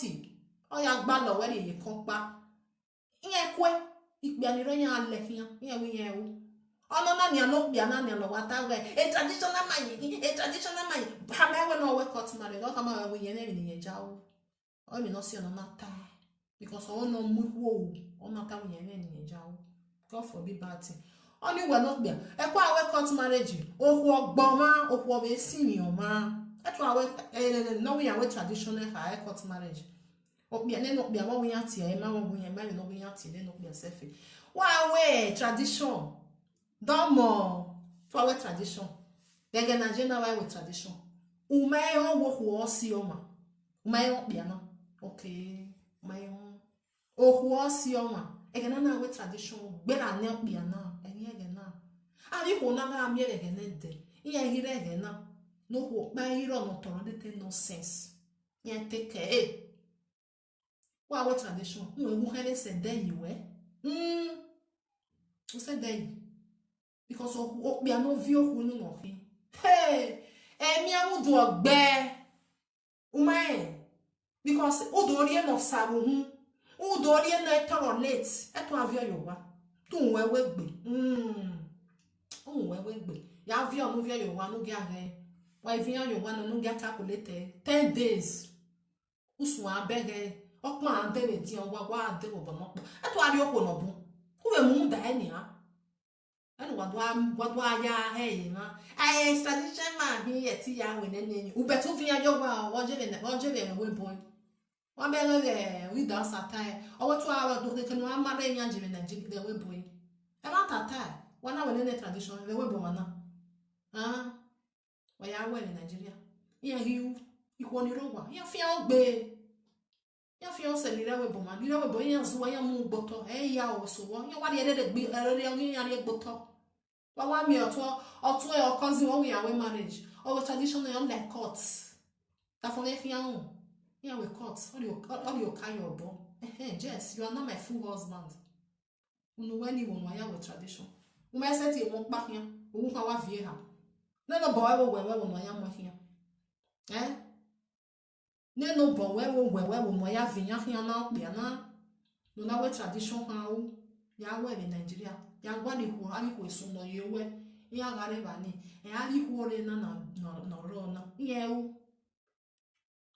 ọ ya gbalọ wẹ rhie ye ekọkpa. Iran kue, ikpia ni rre iran lẹ khian, iran wẹ iran ru. Ọnọna nian ne okpia na nian ne ọ wa ta wẹ, a traditional marriage, a traditional marriage, ba mẹ wẹ ne ọ wẹ court marriage, ọ khama wẹ, wẹ irẹn mwẹ emwi ne irẹn ya ru. Ọ emwi ne ọ si ọnọna tae, because ọ wẹ ne ọ mu ikhuo ru, ọ na ta wẹ irẹn mwẹ emwi ne irẹn ya ru. God forbid bad thing. Ọnii wẹ ne okpia, ẹkua wẹ court marriage, okhuo ọgbọ ọmwa, okhuo vbe sinmwi ọmwa. Ẹtua wẹ, eh, ne ọ wẹ iran wẹ traditional kha court marriage. Okpia nene okpia vbe ọ wẹ iran tie ẹre, ma vbe ọ wẹ iran, ma vbe ne ọ wẹ iran tie nene okpia sẹfe. Wa wẹ tradition, dọmọ, ẹtua wẹ tradition. Ẹghẹ ne a ye na wa wẹ tradition. U ma rẹn okhuo, okhuo ọ si ọmwa. U ma rẹn okpia na. Okay, u ma rẹn. Okhuo ọ si ọmwa, ẹghẹ na na wẹ tradition, gberra ne okpia na, ẹghe ẹghẹ na. Avbe ikhuo na gha miẹn vbe ẹghẹ nẹdẹ, iran ghi rre ẹghẹ na, ne okhuo ọkpa ghi rrọọ ne ọ tọrọ dede nonsense. Iran te kẹre. Wa wẹ tradition, u wẹ vbe u khẹn vbe sẹ ẹdẹ yi wẹ. Mm, u sẹ ẹdẹ yi. Because okhu-, okpia ne ọ viọ okhuo unu nọ khin. Hey, ẹmia udu ọgbẹ. U ma rẹn, because u do rhie ne ọ sa vbe uhunmwu, u do rhie ne ọ tọrọ late, ẹto a viọ ye owa, te u wẹ wẹ egbe. Mm. U wẹ wẹ egbe. Ya viọ ne u viọ ye owa ne u gia ghẹ. Wa i viọ ye owa nọ ne u gia calculate ten days. Usun a bẹghe, ọkpa a de vbe edian, wa, wa de vbe obọ nọkpa. Ẹto a rhie okhuo ne ọ bun. U vbe mu da ẹre nian. Ẹne wa do a, wa do a ya hẹ emwa. Ẹ, tradition ma hin ẹti ya wẹ nene ni. U bet u viọ ye owa, ọ je vbe, ọ je vbe ẹvbo ebo. Wa bẹghe vbe, we don sata ẹ. Ọ wẹ tu a do keke ne a ma rre iran je vbe Nigeria, vbe ẹvbo ebo. Ẹ ma tata ẹ. Wa na wẹ nene tradition, vbe ẹvbo ebo ma na. Ah. Wa ya wẹ vbe Nigeria. Iran ghi ru, ikhuo ni rre owa, iran fian ogbe. Iran fian ọsẹ ni rre ẹvbo ebo ma, ni rre ẹvbo ebo, iran zuwa, iran mu gbe otọ, ẹ i ya ro so vbọ, iran wa rhie rere gbe, ẹ, rere ọghe iran rhie gbe otọ. Wa wa miẹn ọtuẹn, ọtuẹn ọkọ zẹ vbe ọ wẹ iran wẹ marriage. Ọ wẹ tradition ne ọ like court. Tafọn ne khian run, iran wẹ court, ọ rhie, ọ rhie oka ye obọ. Ẹhẹn, yes, you are not my full husband. Unu wẹ ni vbe unu a ya wẹ tradition. U ma sẹtin emọ ọkpa khian, u ru kha wa viẹ eha. Nene obọ wẹ vbe wẹ wẹ vbe unu a ya mu ẹre khian. Eh? Nene obọ wẹ vbe wẹ wẹ vbe unu a ya viẹ iran khian na okpia na. Ne u na wẹ tradition khan ru, ya wẹ vbe Nigeria, ya gualọ ikhuo, avbe ikhuo esu nọ ye wẹ, iran gha rre evba ni, ẹ, avbe ikhuo rre na, na, na, na rrọọ na, iran ru.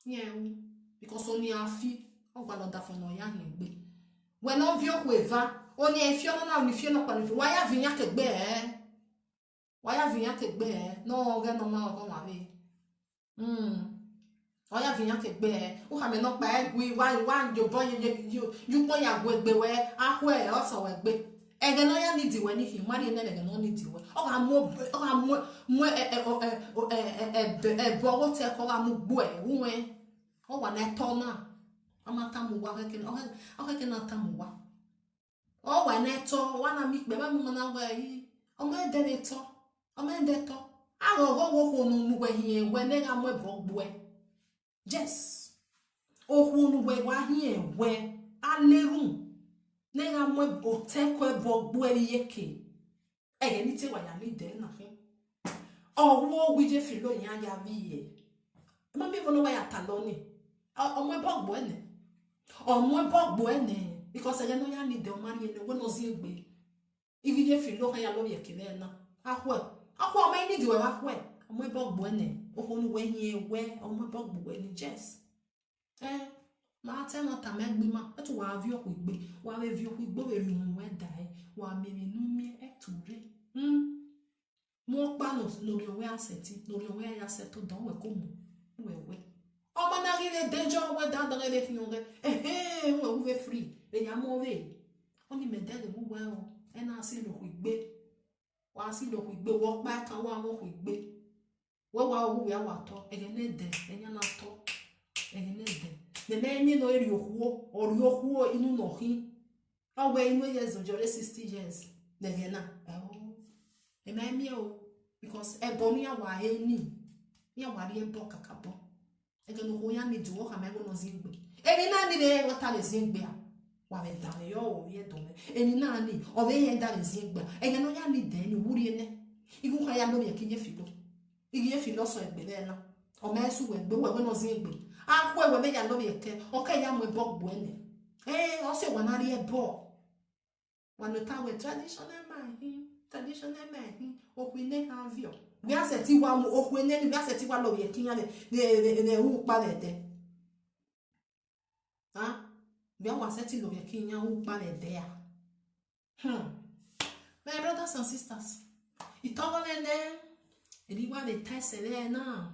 Iran ru, because ọni a fi, ọ gualọ ọdafẹn ne ọ ya hin egbe. Wẹ ne ọ viọ okhuo eva, ọni a i fi ọnọna, ọni fi nọkpa, ọni fi, wa ya viọ iran ke egbe ẹre. Wa ya viọ iran ke egbe ẹre, ne ọ ghẹ ne ọ ma ọghọmwa vbe. Mm. Ọ ya viọ iran ke egbe ẹre. U khama nọkpa ẹre gui, wa, wa ye obọ ye, ye, ye, ye ukpọn ya gu egbe wẹ, a khuẹ ọsẹ wẹ egbe. Ẹghẹ ne ọ ya need wẹ ni khin, u ma rhie nẹ vbe ẹghẹ ne ọ need wẹ. Ọ gha mu, ọ gha mu, mu ẹ, ẹ, ọ, ẹ, ọ, ẹ, ẹ, ẹbọ, ẹbọ ọghe otọ ẹko, ọ gha mu gbe uwẹ. Ọ wa ne ẹtọ na. Ọ ma tama uwa, ọ khẹke, ọ khẹ-, ọ khẹke na tama uwa. Ọ wa ne ẹtọ, ọ wa na miẹn ikpẹ, vbene ima na wẹ, i, ọ ma ẹdẹ ne ẹtọ, ọ ma ẹdẹ ẹtọ. A ghe ọghe okhuo ne, ne uwẹ hin wẹ ne gha mu ẹbọ gbe uwẹ. Yes. Okhuo ne uwẹ wa hin wẹ, a na erhunmwu. Ne a gha mu otọ ẹko ẹbọ gbe uẹ vbe iyeke. Ẹghẹ ne I te wa ya ni dẹ na khin. Ọ ru owa iye filo iran ya vbiẹ. Ma miẹn ẹvbo ne ọ wa ya talọ ni. Ọ, ọ mu ẹbọ gbe uẹ nẹ. Ọ mu ẹbọ gbe uẹ nẹ. Because ẹghẹ ne ọ ya ni dẹ, ọ ma rhie nẹ, wẹ ne ọ ziengbe. I ghi ye filo khan ya lovbiẹ ke vbe na. Akhuẹ, akhuẹ, ọ ma i ni dẹ uẹ vbe akhuẹ. Ọ mu ẹbọ gbe uẹ nẹ. Okhuo ne uwẹ hin wẹ, ọ mu ẹbọ gbe uẹ ni, yes. Eh, ma te na tama egbe ima, ẹtu wa viọ okhuo egbe, wa vbe viọ okhuo egbe, ọ vbe rhie uhunmwu ẹdae, wa miẹn emwi ne u miẹn, ẹtu rre. Hmm. Mu ọkpa ne, ne orhiọn wẹ a sẹtin, ne orhiọn wẹ a ya sẹtin odọ, wẹ ko mu, wẹ wẹ. Ọ ma na ghi vbe dejọ wẹ dandan ghẹ vbe khian ọghẹ, ẹhẹn, wẹ wu vbe free, vbe ya mu ọvbehe. Ọnii mẹ dẹghe vbe uwẹ o, ẹ na silo okhuo egbe. Wa silo okhuo egbe, wẹ ọkpa ẹkan wa mu okhuo egbe. Wẹ wa wu wẹ a wa tọ, ẹghẹ ne ẹdẹ, ẹyan na tọ, ẹghẹ ne ẹdẹ. Mẹ mẹ miẹn ne ọ rhie okhuo, ọ rhie okhuo inu ne ọ khin. Ọ wẹ inu ye zẹ, ọ rre sixty years, ne ẹghẹ na. Ẹo, mẹ ma miẹn o, because ẹbọ ne iran wa he ni, iran wa rhie ẹbọ kakabọ. Ẹghẹ ne okhuo ya ni dẹ, ọ khama ẹvbo ne ọ ziengbe. Emwi na ni vbe ẹmwata vbe ziengbe a, wa vbe danmwẹ yọ, ọ vbe ẹdọ mwẹ. Emwi na ni, ọ vbe ẹdẹ vbe ziengbe a. Ẹghẹ ne ọ ya ni dẹ ni, u rhie nẹ. I ghi kha ya lovbiẹ ke iye filo. I ghi ye filo sẹ egbe vbe na. Ọ ma su wẹ egbe, wẹ wẹ ne ọ ziengbe. Akhuẹ wẹ vbe ya lovbiẹ kẹ, ọ ke ya mu ẹbọ gbe uẹ nẹ. Eh, ọ sẹ wa na rhie ẹbọ. Wa nọ ta wẹ traditional ma hin, traditional ma hin, okhuo ne kha viọ. Wẹ a sẹtin wa mu, okhuo ne ni, wẹ a sẹtin wa lovbiẹ ke iran vbe, vbe, vbe, vbe ru ukpa vbe ẹdẹ. Ah, wẹ a wa sẹtin lovbiẹ ke iran ru ukpa vbe ẹdẹ a. Hmm. My brothers and sisters, itọghọ nene, eni wa vbe ta ẹsẹ vbe na.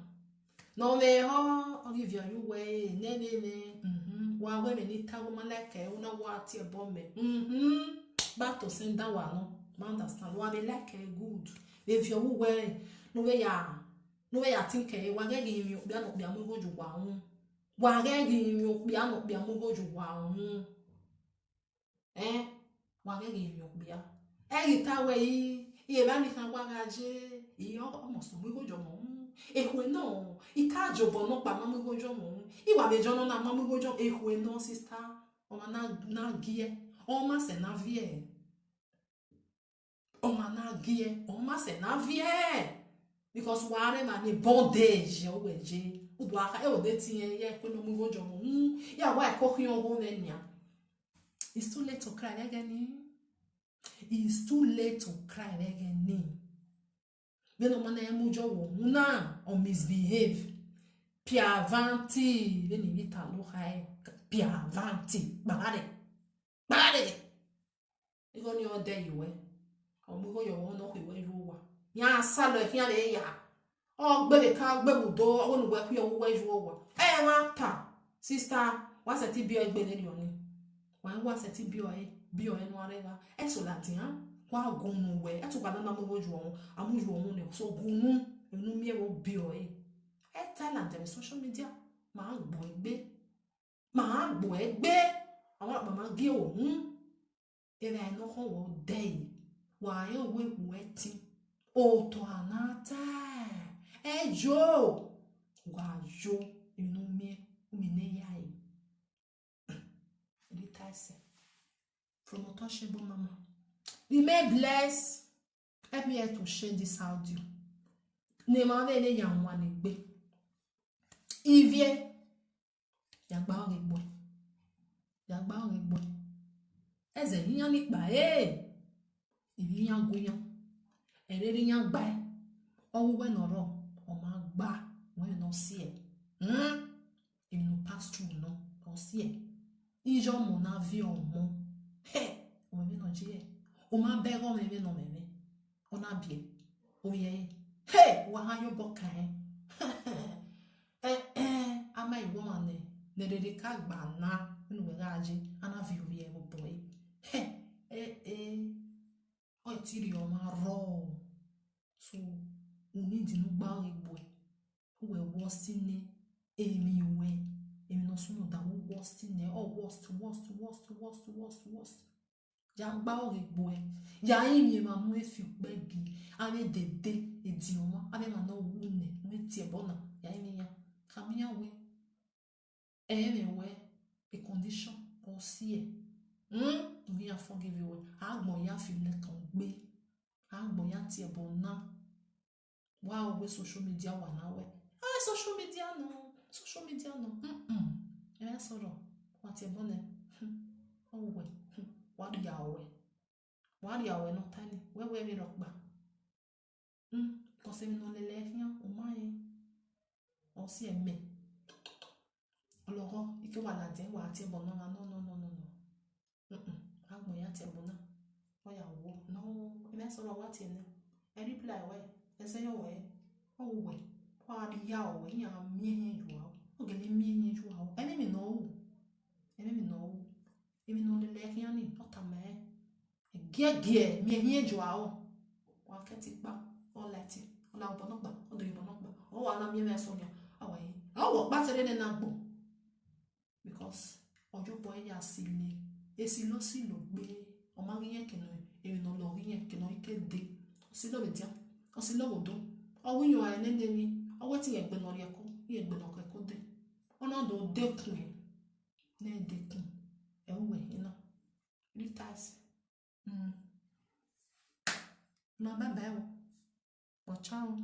Ne ọ vbe họ, ọ ghi viọ ye uwẹ, ne vbe mwẹ, mhm, wa wẹ emwi ne I ta, wẹ ma like ẹre, u na wa tie ẹbọ mẹ. Mhm. Back to sender wa nọ, ma understand. Wa vbe like ẹre good. Vbe viọ ye uwẹ, ne u vbe ya, ne u vbe ya think ẹre, wa ghẹ ghi rinmwian okpia ne okpia mu igho ye uwa uhunmwu. Wa ghẹ ghi rinmwian okpia ne okpia mu igho ye uwa uhunmwu. Eh, wa ghẹ ghi rinmwian okpia. Ẹ ghi ta wẹ, I, I evba ni khan wa gha ye, I, ọ, ọ must mu igho ye ọmọ uhunmwu. Ekhue nọ, I ka ye obọ nọkpa ma mu igho ye ọmọ uhunmwu. I wa vbe ye ọnọna ma mu igho ye ọmọ, ekhue nọ, sister. Ọmwa na, na giẹ, ọ ma sẹ ne a viẹ. Ọmwa na giẹ, ọ ma sẹ ne a viẹ. Because wa rre emwa ni bondage, ọ wẹ ye. Udu a kha, e o de tie ẹre, ya ẹko ne ọ mu igho ye ọmọ uhunmwu, ya wa ẹko khian ọghomwẹ nian. It's too late to cry vbe ẹghẹ ni. It's too late to cry vbe ẹghẹ ni. Vbene ọ ma na mu igho ye ọmọ uhunmwu na, ọ misbehave. Piavanti, vbene I vbe ta lọ kha ẹre, piavanti, kpare, kpare. Igho ni ọ dẹ ye uwẹ, ọ mu igho ye ọmọ ne ọ khin wẹ ye uwa. Iran salọ khian vbe ya. Ọ gbe vbe ka gbe vbe udo, ọ wẹ ne uwẹ khui ọghe uwẹ ye uwa. Ẹmwata, sister, wa sẹtin biẹ egbe ne erriọ ni. Wa wa sẹtin biẹ ọre, biẹ ọre ne u rre evba. Ẹso ladian, wa gun unu wẹ, ẹtu gha na na mu igho ye ọmọ, a mu ye ọmọ nẹ, so gun unu, unu miẹn vbe biẹ ọre. Ẹ Thailand vbe social media, ma gbe egbe. Ma gbe egbe, ọmwa ọkpa ma gie uhunmwu. Erha ne ọ khọn wẹ odẹ, wa rẹn uwu ehu ẹtin. Otọ a na ta, ẹ yo, wa yo, emwi ne u miẹn, u miẹn ne ya ẹre. Ede ta ẹsẹ. From Otoshe Ebo Mama. Remain blessed. Help me help to share this audio. Ne emwa vbe ne ya wan egbe. Ivie, ya gba ọghe egbe. Ya gba ọghe egbe. Ẹzẹ iran ni kpa, eh. Ivie iran gu iran. Ẹre iran gba ẹe. Ọ wu uwẹ ne ọ rrọọ, ọ ma gba, wẹ ne ọ si ẹe. Hmm? Emwi ne u pass through nọ, ọ si ẹe. Iye ọmọ na viọ ọmọ. He, ọ mwẹ vbene ọ ye ẹe. U ma bẹghe ọ mwẹ vbene ọ mwẹ mwẹ. Ọ na biẹ, ovbi ẹre. He, wa ha ye obọ kan ẹn. Eh, eh, a ma i wẹ ọmwa nẹ, ne rere ka gba na, vbene uwẹ gha ye, a na viọ ovbi ẹre vbe obọ ẹre. He, eh, eh. Ọ i te rhie ọmwa rrọọ. So, u need ne u gba ọghe egbe uẹ. Uwẹ worst nẹ, emwi uwẹ, emwi ne ọ sunu da wẹ worst nẹ, ọ worst, worst, worst. Ya gba ọghe egbe uẹ, ya rinmwian emwa ne u fi ukpẹ gie, avbe dede, ediọnmwa, avbe emwa ne ọ wu nẹ, ne u tie ẹbọ na, ya rinmwian iran. Khama iran wẹ, ẹ i mwẹ wẹ, a condition, ọ si ẹe. Hmm, u ghi ya forgive wẹ, agbọn ya fi lẹkan gbe, agbọn ya tie ẹbọ na. Wa wẹ social media wa na wẹ, ah, social media nọ, social media nọ. Mm-mm. Ẹ i sọrọ, wa tie ẹbọ nẹ, hmm, ọ wẹ, hmm, wa rhia wẹ, wa rhia wẹ ne ọ ta ni, wẹ wẹ emwi rhọkpa. Hmm, because emwi ne ọ lele khian, u ma rẹn, ọ si ẹmẹ. Ọlọghọ, ike wa ladian, wa tie ẹbọ nọ, nọ, nọ, nọ, nọ, nọ. Mm-mm, agbọn ya tie ẹbọ na, ọ ya wọ nọ, ẹ i sọrọ, wa tie nẹ. Ẹ reply wẹ, ẹzẹ yọ wẹ, ọ wẹ, wa rhia wẹ, iran miẹn ehin ye aro, ọ gele miẹn ehin ye aro. Ẹmwẹ emwi ne ọ ru, ẹmwẹ emwi ne ọ ru, emwi ne ọ lele khian ni, ọ tama ẹre. Giẹgiẹ miẹn ehin ye aro, wa kẹti kpa, ọ la ẹtin, ọ la obọ nọkpa, ọ do obọ nọkpa, ọ wa na miẹn mwẹ ẹsọnia, a wa ye, ọ wẹ ọkpa te rre nẹ na gbọn. Because ọyobọ ẹre ya silo, esilo silo gbe, ọ ma ghi rẹn eke ne emwi ne ọ lọ ghi rẹn eke ne ọ i ke dee, ọ silo vbe dia, ọ silo vbe odọ, ọ wẹ iyọnrẹn nene emwi, ọ wẹ te irẹn egbe ne ọ rhie ẹko, irẹn egbe ne ọ ke ẹko dee, ọ na do dekun ẹre, ne ẹ dekun, ẹ ru wẹ ehe na, rhie tae ẹse. Mm. Ma bye bye o, wa ciao.